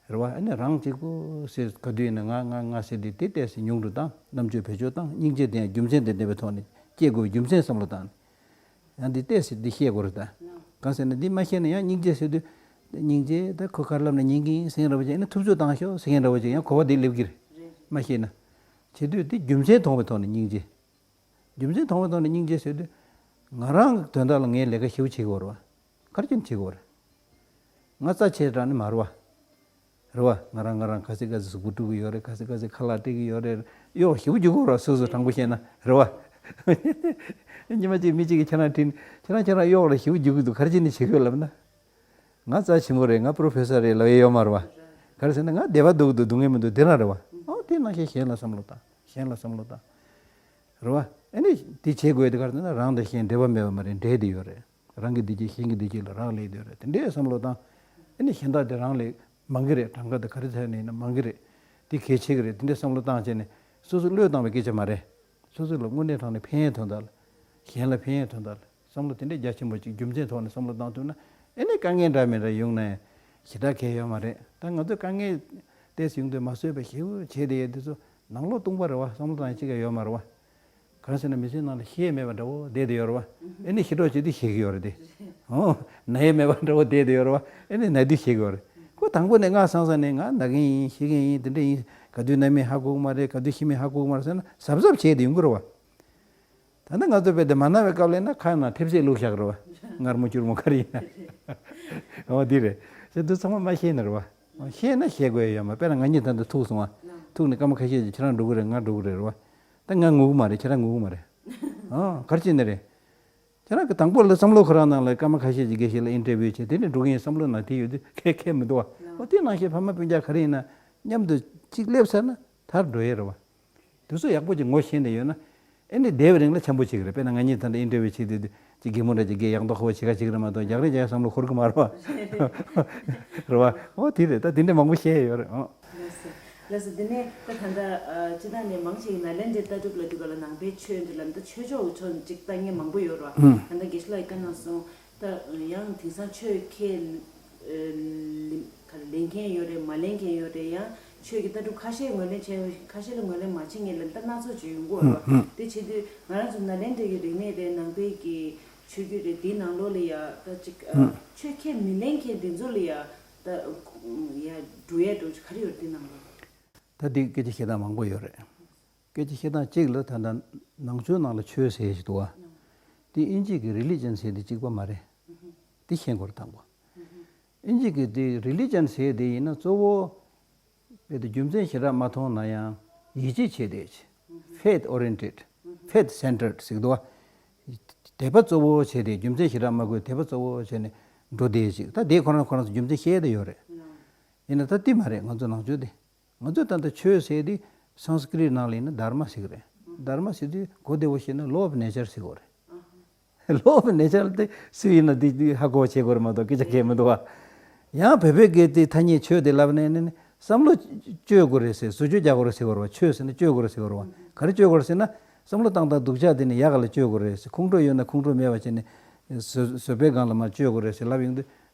རེད་བ། ཨ་ནི་རང་གཅིག་པུ་ཟེར་ག་དུས་ཡིན་ན་ང་ང་ང་ཟེར་དུས་དེ་ཏོག་ཙམ་ཉུང་དུ་བཏང་། རྣམ་དཔྱོད་བེད་སྤྱོད་བཏང་། སྙིང་རྗེ་དེ་ཡང་རྒྱུ་མཚན་དང་ལྡན་པའི་ཐོག་ནས་སྐྱེ་དགོས་རྒྱུ་མཚན་བསམ་བློ་བཏང་། ཡང་འདི་ཏོག་ཙམ་འདི་ཤེས་དགོས་རེད་ད། གང་ཟེར་ན་འདི་མ་ཤེས་ན་ཡང་སྙིང་རྗེ་ཟེར་དུས། སྙིང་རྗེ་ད་ཁོ་ག་རེ་ལབ་ན་ཉན་གྱི་ཡིན་ཟེར་མཁན་འདྲ་བོ་ཅིག་ཡིན་ན་ཐུབ་ཚོད་བཏང་ཤོག་ཟེར་མཁན་འདྲ་བོ་ཅིག་ཡང་གོ་བ་འདི་སླེབས་ཀྱི་རེད། མ་ཤེས་ན། བྱེད་དུས་འདི་རྒྱུ་མཚན་མཐོང་བའི་ཐོག་ནས་སྙིང་རྗེ། རྒྱུ་མཚན་མཐོང་བའི་ཐོག་ནས་སྙིང་རྗེ་ཟེར་དུས། ང་རང་གི་དོན་དག་ལ་ངས་ལས་ཀ་ཞེ་པོ་བྱེད་ཀྱི་ཡོད་རེད་བ། ག་རེ་བྱས་ནས་བྱེད་ཀྱི་ཡོད་རེད། ང་རྩ་ཆེ་དྲགས་ནི་མ་རེད་བ། རེད་བ། ང་རང་ང་རང་ག་ཚོད་ག་ཚོད་གཟུགས་པོ་དཀྲུག་གི་ཡོད་རེད། ག་ཚོད་ག་ཚོད་ཁ་ལག་སྤྲད་ཀྱི་ཡོད་རེད། གཡོག་ཞེ་པོ་རྒྱུག་གི་ཡོད་རེད་བ། སོ་སོ་དྲང་པོ་བཤད་ན་རེད་བ། ཉི་མ་གཅིག་མི་གཅིག་གིས་ཁྱེད་རང་དྲིས་ནས་ཁྱེད་རང་ཁྱེད་རང་གཡོག་ལ་ཞེ་པོ་རྒྱུག་གི་འདུག་ག་རེ་བྱས་ནས་བྱེད་ཀྱི་ཡོད་ལབ་ན། ང་རྩ་ཆེན་པོ་རེད། ང་པོ་རོ་ཕེ་སར་རེད་ལབ་ཡས་ཡོད་མ་རེད་བ། ག་རེ་ཟེར་ན་ང་སྡེ་པ་སྡུག་འདུག་སྡུག་བསྔལ་མི་འདུག་དེ་རང་རེད་བ། ཨོ་དེ་ནང་བཞིན་གཞན་ལ་བསམ་བློ་བཏང་། གཞན་ལ་བསམ་བློ་བཏང་། རེད་བ། ཨ་ནི་དེ་བྱེད་དགོས་དེ་ག་རེ་ཟེར་ན་རང་དང་གཞན་འབྲེལ་བ་མེད་པ་མ་རེད། འབྲེལ་བསྡད་ཡོད་རེད། རང་གི་བདེ་སྐྱིད་གཞན་གྱི་བདེ་སྐྱིད་ལ་རག་ལས་བསྡད་ཡོད་རེད། དེ་འདྲའི་བསམ་བློ་བཏང་། ཨ་ནི་གཞན་དག་དེ་རང་ལས་མང་གི་རེད། གྲངས་ཀ་དང་ག་རེ་ཚད་ནས་ཡིན་ན་མང་གི་རེད། དེ་གལ་ཆེ་གི་རེད། དེ་འདྲའི་བསམ་བློ་བཏང་བྱས་ནས་སོ་སོ་བློས་བཏང་བའི་སྐད་ཆ་མ་རེད། སོ་སོ་ལ་དངོས་གནས་དྲང་གནས་ཕན་ཡོན་དོན་དག་ལ། གཞན་ལ་ཕན་ཡོན་དོན་དག་ལ་བསམ་བློ་དེ་འདྲའི་རྒྱ་ཆེན་པོ་ཅིག་རྒྱུ་མཚན་ཐོག་ནས་བསམ་བློ་བཏང་ཐུབ་ན། ཨེ་ནས་དཀའ་ངལ་འདྲ་མི་འདྲ་ཡོང་ན་ཡང་ཞེ་དྲག་གལ་ཡོད་མ་རེད། ད་ང་ཚོས་དཀའ་ངལ་ཏོག་ཙམ་ཡོང་དུས་མ་བཟོད་པ་ཞེ་པོ་བྱས་བསྡད་ཡོད་དུས་ཚོ་ནང་ལོགས་སྟོང་པ་རེད་བ། བསམ་བློ་བཏང་ཡ་གཅིག་ཀྱང་ཡོད་མ་རེད་བ། གང་ཟེར་ན་མི་ཚེའི་ནང་ལ་ཤེས་ཡས་མེད་པ་འདྲ་བོ་བསྡད་བསྡད་ཡོད་རེད་བ། ཨེ་ནས་ཤི་གྲབས་བྱེད་དུས་ཤི་གི་ཡོད་རེད་དེ། ཨོ། ན་ཡས་མེད་པ་འདྲ་བོ་བསྡད་བསྡད་ཡོད་རེད་བ། ཨེ་ནས་ན་དུས་ཤི་གི་ཡོད་རེད། ཁོ་དང་པོ་ནས་སྔ་སང་ས་ནས་ང་ན་གི་ཡིན་ཤི་གི་ཡིན་དེ་འདྲ་ཡིན། ག་དུས་ན་མིན་ཧ་གོ་གི་མ་རེད། ག་དུས་ཤི་མིན་ཧ་གོ་གི་མ་རེད་ཟེར་ན་གཟབ་གཟབ་བྱས་ཏེ་ཡོང་གི་རེད་བ། ད་ནི་ང་ཚོ་དཔེ་དེ་མ་ན་བའི་སྐབས་ལ་ན་ཁ་ནང་ཐེབས་ཤེས་བླུགས་བཞག་རེད་བ། མངར་མོ་སྐྱུར་མོ་ག་རེ་ཡིན་ན། འོ་འདི་རེད། ཟེར་དུས་ཚང་མ་མ་ཤེས་ན་རེད་བ། ཤེས་ན་ཤེས་དགོས་ཡ་ཡོད་མ། དཔེར་ན་ང་གཉིས་ད་ལྟ་ཐུག་སོང་བ། ཐུག་ནས་སྐར་མ་ཁ་ཤས་ཅིག་ཁྱེད་རང་འགྲོ་གི་རེད། ང་འགྲོ་གི་རེད་རེད་བ། ད་ང་ངུ་གི་མ་རེད། ཁྱེད་རང་ངུ་གི་མ་རེད། ཨ་ག་རེ་བྱས་ནས་རེད། ཁྱེད་རང་གི་དང་པོ་ལ་བསམ་བློ་ཁོ་རང་ནང་ལ་སྐར་མ་ཁ་ཤས་ཅིག་དགེ་བཤེས་ལ་ཨིན་ཊར་བིའུ་བྱས་དེ་ནས་འགྲོ་གི་ཡིན་བསམ་བློ་ནང་དེ་ཡོད་དུས་ཁེ་ཁེ་མི་འདུག་བ། འོ་དེ་ནང་བཞིན་ཕ་མ་སྤུན་ཀྱག་ག་རེ་ཡིན་ན་མཉམ་དུ་གཅིག་སླེབས་ཚར་ན་ཐར་འགྲོ་ཡས་རེད་བ། དེ་ཚོ་ཡག་པོ་ཅིག་ངོ་ཤེས་ནས་ཡོད་ན། ཨེ་ནི་བསྡད་པའི་རིང་ལ་འཆམ་པོ་བྱེད་ཀྱི་རེད། དཔེར་ན་ང་གཉིས་ད་ལྟ་ཨིན་ཊར་བིའུ་བྱེད་དུས་དུས་ཅིག་གད་མོ་འདྲ་ཅིག་གད་ཡག་མདོག་ཁ་པོ་བྱེད་ཁ་བྱེད་ཀྱི་རེད་མ་གཏོགས་རྒྱག་རེས་རྒྱག་བསམ་བློ་འཁོར་གི་མ་རེད་བ། རེད་བ། ཨོ་དེ་རེད། ད་དེ་འདྲ་མང་པོ་བཤད་ཡོད་རེད། ཨོ། ལགས་སོ། ལགས་སོ། དེ་ནས་ད་ད་ལྟ་ཨ་སྤྱི་བཏང་ནས་མང་ཆེ་གིས་ནཱ་ལེནྡྲའི་ལྟ་གྲུབ་ལབ་དུས་ག་ལ་ནང་པའི་ཆོས་འདི་ལ་ད་ཆོས་ཕྱོགས་ཀྱི་ཕྱོགས་ནས་ཅིག་ལྟ་མཁན་མང་པོ་ཡོད་རེད་བ། ད་ལྟ་དགེ་བཤེས་ལགས་ཀྱིས་བཀའ་གནང་སོང་། ད་ཡང་དེང་སང་ཆོས་ཁས་ཨ་ལེན་ག་རེ་ལེན་མཁན་ཡོད་རེད། མ་ལེན་མཁན་ཡོད་རེད། ཡང་ཆོས་ཀྱི་ལྟ་གྲུབ་ཁ་ཤས་ངོས་ལེན་བྱས། ཁ་ཤས་ལ་ངོས་ལེན་མ་བྱེད་མཁན་ལ་ད་སྣ་ཚོགས་ཅིག་ཡོང་གི་ཡོད་རེད་བ། དེ་བྱེད་དུས་ང་རང་ཚོ་ནཱ་ལེནྡྲ་གི་རིག་གནས་དེ་ནང་པའི་གི་ཆོས་བརྒྱུད་རེད། དེའི་ནང་ལོགས་ལ་ཡ་ད་ཅིག་ཨ་ཆོས་ཁས་མི་ལེན་མཁན་དེ་ཚོ་ལ་ཡ་ད་ཡ་འགྲོ་ཡ་འགྲོ་ག་རེ་ཡོད་རེད་དེ་ནང་ལོགས། ད་འདི་སྐད་ཆ་བཤད་སྟངས་མང་པོ་ཡོད་རེད། སྐད་ཆ་བཤད་སྟངས་གཅིག་ལ་ད་ལྟ་ནང་ཆོས་ནང་ལ་ཆོས་ཟེར་ཞིག་འདུག་བ། དེ་ཨིན་ཇི་གི་རི་ལི་ཇན་ཟེར་དེ་གཅིག་པ་མ་རེད། དེ་ཤེས་དགོས་རེད་དང་པོ། ཨིན་ཇི་གི་དེ་རི་ལི་ཇན་ཟེར་དེ་ཡིན་ན་གཙོ་བོ་དཔེ་དེ་རྒྱུ་མཚན་ཞེ་དྲག་མ་མཐོང་ན་ཡང་ཡིད་ཆེས་བྱེད་བསྡད་ཅིག Faith oriented, faith centered ཟེར་གི་འདུག་བ། དད་པ་གཙོ་བོ་བྱས་ཏེ་རྒྱུ་མཚན་ཞེ་དྲག་མ་དགོས། དད་པ་གཙོ་བོ་བྱས་ནས་འགྲོ་བསྡད་ཅིག་ད་དེ་ཁོ་རང་ཁོ་རང་ཚོ་རྒྱུ་མཚན་བཤད་དེ་ཡོད་རེད། ཡིན་ན་ད་དེ་མ་རེད། ང་ཚོ་ནང་ཆོས་དེ། ང་ཚོས་ད་ལྟ་ཆོས་ཟེར་དེ་སཾ་སྐྲྀཏ་ནང་ལ་ཡིན་ན་དྷརྨ་ཟེར་གི་རེད། དྷརྨ་ཟེར་དུས་གོ་བདེ་བོ་བཤད་ན་law of nature ཟེར་གི་རེད། law of nature དེ་སུ་ཡིན་ན་དེ་དེ་ཧ་གོ་བ་བྱེད་དགོས་རེད་མ་གཏོགས་སྐད་ཆ་གལ་མི་འདུག་བ། ཡང་བོད་པའི་སྐད་དེ་ཐ་སྙད་ཆོས་དེ་ལབ་ནས་ནི་བསམ་བློ་བཅོས་དགོས་རེད་ཟེར། བཟོ་བཅོས་རྒྱག་དགོས་རེད་ཟེར་གི་རེད་བ། ཆོས་ཟེར་ན་བཅོས་དགོས་རེད་ཟེར་གི་རེད་བ། ག་རེ་བཅོས་དགོས་རེད་ཟེར་ན་བསམ་བློ་བཏང་སྟངས་སྡུག་ཅག་དེ་ནི་ཡག་ག་ལ་བཅོས་དགོས་རེད་ཟེར། ཁོང་ཁྲོ་ཡོད་ན་ཁོང་ཁྲོ་མེད་པ་བྱས་ནས་བཟོད་བཟོད་པའི་སྒང་ལ་མར་བཅོས་དགོས་རེད་ཟེར་ལབ་ཡོང་དུས།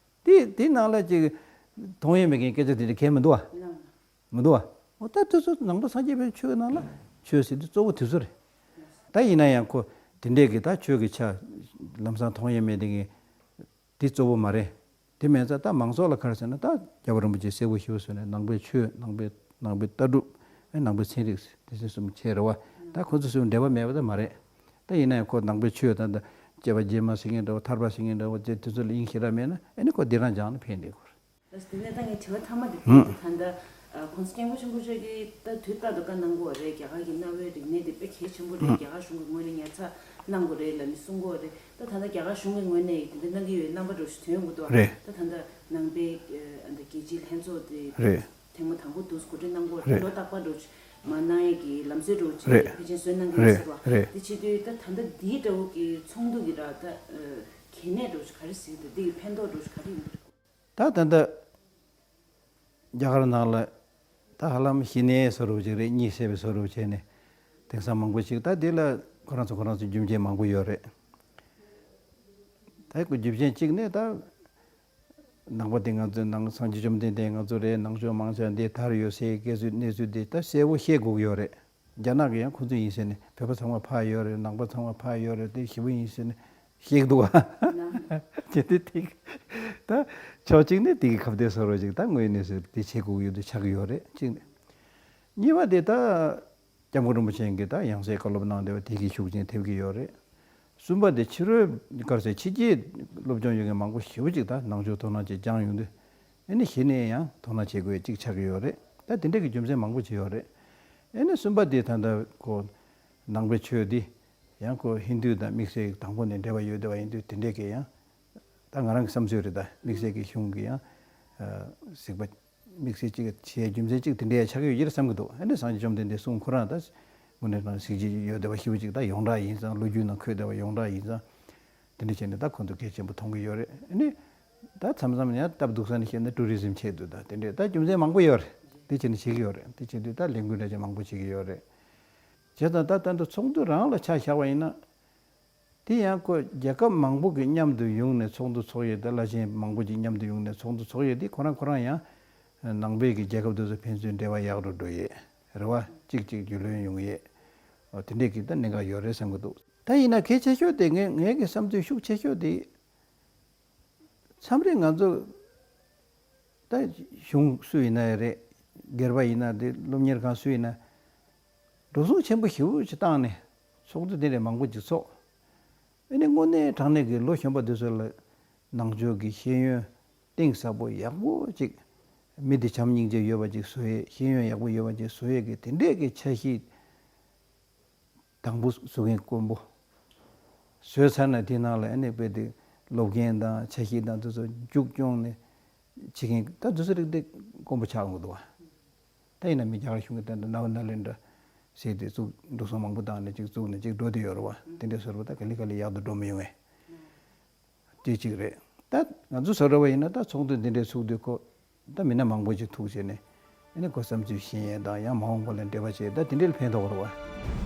དེ་དེའི་ནང་ལ་ཅིག་མཐོང་ཡས་མེད་མཁན་སྐད་ཆ་དེ་འདྲ་གལ་མི་འདུག་བ། མི་འདུག་བ། འོ་ད་དེ་ཚོ་ནང་པ་སངས་རྒྱས་པའི་ཆོས་ནང་ལ་ཆོས་ཟེར་དུས་གཙོ་བོ་དེ་ཚོ་རེད། ད་ཡིན་ན་ཡང་ཁོ་དེ་འདྲས་ཀྱི་ད་ཆོས་ཀྱི་ཆ་ལམ་སང་མཐོང་ཡས་མེད་དེ་ངས་དེ་གཙོ་བོ་མ་རེད། དེ་མེད་ཙང་ད་མང་ཚོགས་ལ་ག་རེ་ཟེར་ན། ད་རྒྱལ་བ་རིན་པོ་ཆེ་གསལ་པོ་ཞེ་པོ་གསུངས་ནས་ནང་པའི་ཆོས། ནང་པའི་ནང་པའི་ལྟ་གྲུབ། ཨེ་ནང་པའི་ཚན་རིག་སྡེ་ཚན་གསུམ་ཆེ་རེད་བ། ད་ཁོ་ཚོ་གསུམ་འབྲེལ་བ་མེད་པ་ད་མ་རེད། ད་ཡིན་ན་ཡང་ཁོ་ནང་པའི་ཆོས་ད་ལྟ་སྐྱེས་པ་རྗེས་མ་ཟེར་མཁན་འདྲ་བོ། ཐར་པ་ཟེར་མཁན་འདྲ་བོ། དེ་དེ་ཚོ་ལ་དབྱིངས་ཞེ་དྲག་མེད་ན་ཨེ་ནི་ཁོ་འདི་རང་སྦྱངས་ནས་ཕན་བསྡད་དགོས་རེད། ལགས་སོ། དེ་ནས་ད་ངའི་དྲི་བ་མཐའ་མ་དེ་ཧུམ། ད་ད་ལྟ་༸གོང་ས་༸སྐྱབས་མགོན་ཆེན་པོ་མཆོག་གིས་ད་དུས་རྟག་ཏུ་བཀའ་གནང་གི་ཡོད་རེད། རྒྱ་གར་གྱི་གནའ་བོའི་རིག་གནས་དེ་དཔེ་གལ་ཆེན་པོ་རེད། ཧུམ། རྒྱ་གར་གཞུང་གི་ངོས་ནས་ཉར་ཚགས་གནང་དགོས་རེད་ལབ་ནས་གསུང་གི་ཡོད་རེད། ད་ད་ལྟ་རྒྱ་གར་གཞུང་གི་ངོས་ནས་དེ་འདྲ་གནང་གི་ཡོད་རྣམ་པ་འདྲ་ཞིག་ཐོན་ཡོང་གི་འདུག་ཨ། རེད། ད་ད་ལྟ་ནང་པའི་ཨ་ད་རྒྱལ་སྤྱིའི་ལྷན་ཚོགས་དེ་རེད། ཐེངས་མ་དང་པོ་འདུག་གོ་སྒྲིག་གནང་གི་ཡོད་རེད། རེད། ལོ་རྟག་པར་འདྲ་ཞིག་མ་གནང་ཡས་ཀྱི་ལམ་སྲོལ་འདྲ་ཞིག་རེད། ཕལ་ཆེར་བཟོས་གནང་གི་ཡོད་རེད་ཟེར་བ། རེད། དེ་བྱེད་དུས་ད་ད་ལྟ་འདིའི་འདྲ་བོ་གི་ཚོགས་འདུ་གི་ར་ད་གལ་གནད་འདྲ་ཞིག་ག་རེ་གཟིགས་འདུག་འདི་གི་ཕན་ཐོགས་འདྲ་ཞིག་ག་རེ་ཡོང་གི་རེད། ད་ད་ལྟ་རྒྱ་གར་ནང་ལ་ད་ཧ་ལམ་ཞི་གནས་བཟོ་འདྲ་ཅིག་རེད། གཉིད་སད་པའི་བཟོ་འདྲ་བྱས་ནས་དེང་སང་མང་པོ་ཞིག་ད་འདི་ལ་ཁོ་རང་ཚོ་ཁོ་རང་ཚོ་རྒྱུ་མཚན་མང་པོ་ཡོད་རེད། ད་ཁོ་རྒྱུ་མཚན་གཅིག་ནས་ད་ནང་པ་དེ་ང་ཚོའི་ནང་སངས་རྒྱས་བཅོམ་ལྡན་འདས་ང་ཚོ་རེད། ནང་ཆོས་མང་ཆེ་བ་འདི་དར་ཡོད་ཟེར་གི་གནས་ཚུལ་འདི་ད་གསལ་པོ་བཤད་དགོས་ཀྱི་ཡོད་རེད། རྒྱ་ནག་གིས་ཡང་ཁོ་ཚོ་ཡིན་ཟེར་ནས་བོད་པ་ཚང་མ་ཕར་ཡོད་རེད། ནང་པ་ཚང་མ་ཕར་ཡོད་རེད། དེ་ཞེ་པོ་ཡིན་ཟེར་ནས་བཤད་ཀྱི་འདུག་བ། ནམ། དེ་དེ་དེ་ད་ཕྱོགས་གཅིག་ནས་དེ་གི་ཁ་གཏད་བཟོ་འདྲ་ཅིག་ད་དངོས་གནས་སུ་དེ་བྱེད་དགོས་ཀྱི་ཡོད་དུ་ཆགས་ཀྱི་ཡོད་རེད། གཅིག་ནས། གཉིས་པ་དེ་ད་སྐྱབས་མགོན་རིན་པོ་ཆེ་གིས་ད་ཡང་སེ་བཀའ་སློབ་གནང་བསྡད་པ་དེ་གི་ཤུགས་རྐྱེན་ཐེབས་ཀྱི་ཡོད་རེད། གསུམ་པ་དེ་ཕྱི་རོལ་ག་རེ་ཟེར་ཕྱི་རྒྱལ་སློབ་སྦྱོང་ཡོད་མཁན་མང་པོ་ཞེ་པོ་ཅིག་ད་ནང་ཆོས་དོ་སྣང་ཅིག་སྦྱངས་ཡོང་དུས། ཨེ་ནི་གཞི་ནས་ཡང་དོ་སྣང་བྱེད་དགོས་ཅིག་ཆགས་ཀྱི་ཡོད་རེད། ད་དེ་འདྲ་གི་རྒྱུ་མཚན་མང་པོ་ཅིག་ཡོད་རེད། ཨེ་ནི་གསུམ་པ་དེ་ད་ལྟ་ཁོ་ནང་པའི་ཆོས་འདི་ཡང་ཁོ་ཧིན་དུ་དང་དམིགས་བསལ་དང་པོ་ནས་འབྲེལ་བ་ཡོད་བསྡད་པ་ཡིན་དུས་དེ་འདྲས་ཀྱི་ཡང་། ད་ང་རང་གི་བསམ་ཚུལ་རེད། ད་དམིགས་བསལ་གྱི་གཞུང་གི་ཡང་གཟིགས་པ་དམིགས་བསལ་ཅིག་བྱས་རྒྱུ་མཚན་ཅིག་དེ་འདྲའི་ཆགས་ཀྱི་ཡོད་ཀྱི་རེད་བསམ་གྱི་འདུག་ཨ་ནི་སངས་རྒྱས་བཅོམ་ལྡན་འདས་གསུང་ཁོ་རང་ད་དངོས་གནས་དྲང་གཟིགས་ཀྱི་ཡོད་བསྡད་པ་ཞེ་པོ་ཅིག་ད་ཡོངས་གྲགས་ཡིན་ཙང་། ལོ་རྒྱུས་ནང་འཁོད་བསྡད་པ་ཡོངས་གྲགས་ཡིན་ཙང་། དེ་འདྲ་བྱས་ནས་ད་ཁོང་ཚོ་གལ་ཆེན་པོ་མཐོང་གི་ཡོད་རེད། ཨ་ནི་ད་མཚམས་མཚམས་ཡང་སྟབས་སྡུག་ས་ནས་བཤད་ན་ཊུ་རི་ཛིམ་ཆེད་དུ་ད་དེ་འདྲའི་ད་རྒྱུ་མཚན་མང་པོ་ཡོད་རེད། དེ་བྱས་ནས་བྱེད་ཀྱི་ཡོད་རེད། དེ་བྱེད་དུས་ད་ལས་འགུལ་འདྲ་ཅིག་མང་པོ་བྱེད་ཀྱི་ཡོད་རེད། བྱས་ཙང་ད་ད་ལྟ་ཚོགས་འདུ་རང་ལ་ཆ་བཞག་པ་ཡིན་ན། དེ་ཡང་ཁོ་རྒྱལ་ཁབ་མང་པོ་གི་མཉམ་དུ་ཡོང་ནས་ཚོགས་འདུ་ཚོགས་ཡས་དེ། བླ་ཆེན་མང་པོ་ཅིག་མཉམ་དུ་ཡོང་ནས་ཚོགས་འདུ་ཚོགས་ཡས་དེ་ཁོ་རང་ཁོ་རང་ཡང་ནང་པའི་གི་རྒྱལ་ཁབ་དེ་ཚོ་ཕན་ཚུན་འབྲེལ་བ་ཡག་རུ་འགྲོ་ཡས་རེད་བ། གཅིག་གཅིག་རྒྱུས་ལོན་ཡོང་ཡས། འོ་དེ་འདྲས་ཀྱི་ད་གནད་འགག་ཡོད་རེད་བསམ་གྱི་འདུག་ད་ཡིན་ན་གལ་ཆེ་ཤོས་དེ་ངས་ངའི་གི་བསམ་ཚུལ་ཤུགས་ཆེ་ཤོས་དེ། མཚམས་རེ་ང་ཚོ་ད་གཞུང་སུ་ཡིན་ན་ཡང་རེད། སྒེར་པ་ཡིན་ན་དེ་སློབ་གཉེར་ཁང་སུ་ཡིན་ན་འགྲོ་སོང་ཆེན་པོ་ཞེ་པོ་ཅིག་བཏང་ནས་ཚོགས་འདུ་དེ་འདྲ་མང་པོ་ཅིག་ཚོགས། ཨ་ནི་དངོས་གནས་དྲང་གནས་ཀྱི་ལོ་གཞོན་པ་དེ་ཚོ་ལ་ནང་ཆོས་ཀྱི་ཤེས་ཡོན་གཏིང་ཟབ་པོ་ཡག་པོ་ཅིག་མི་དེ་བྱམས་སྙིང་རྗེ་ཡོད་པ་ཅིག་བཟོ་ཡས། ཤེས་ཡོན་ཡག་པོ་ཡོད་པ་ཅིག་བཟོ་ཡས་ཀྱི་དེ་འདྲས་ཀྱི་འཆར་གཞི། དང་པོ་བཟོ་མཁན་དཀོན་པོ། བཟོས་ཚར་ན་དེའི་ནང་ལ་ཨ་ནི་དཔེ་དེ་སློབ་འགན་དང་འཆར་གཞི་དང་དེ་ཚོ་མཇུག་སྐྱོང་ནས་བྱེད་མཁན་ད་དེ་ཚོ་རིགས་དེ་དཀོན་པོ་ཆགས་འོང་གི་འདུག་བ། ད་ཡིན་ན་མི་རྒྱ་གར་གཞུང་གི་ད་ལྟ་ནཱ་ཝ་ནཱ་ལེནྡྲ་ཟེར་དེ་བཙུགས། འགྲོ་སོང་མང་པོ་བཏང་ནས་ཅིག་བཙུགས་ནས་ཅིག་འགྲོ་བསྡད་ཡོད་རེད་བ། དེ་འདྲས་བཟོ་རེད་བ། ད་ག་ལེ་ག་ལེ་ཡག་ཏུ་འགྲོ་མི་ཡོང་བས། དེ་གཅིག་རེད། ད་ང་ཚོ་བཟོ་འདྲ་བ་ཡིན་ན་ད་ཚོགས་འདུ་འདི་འདྲའི་ཚུགས་དུས་ཁོ་ད་མི་སྣ་མང་པོ་ཅིག་ཐུག་བྱས་ནས་ཨ་ནི་ཁོ་བསམ་ཚུལ་ཤེས་ཡས་དང་ཡང་མ་འོངས་པ་ལ་འབྲེལ་བ་བྱས་ད་དེ་འདྲའི་ཕན་ཐོགས་རེད་བ།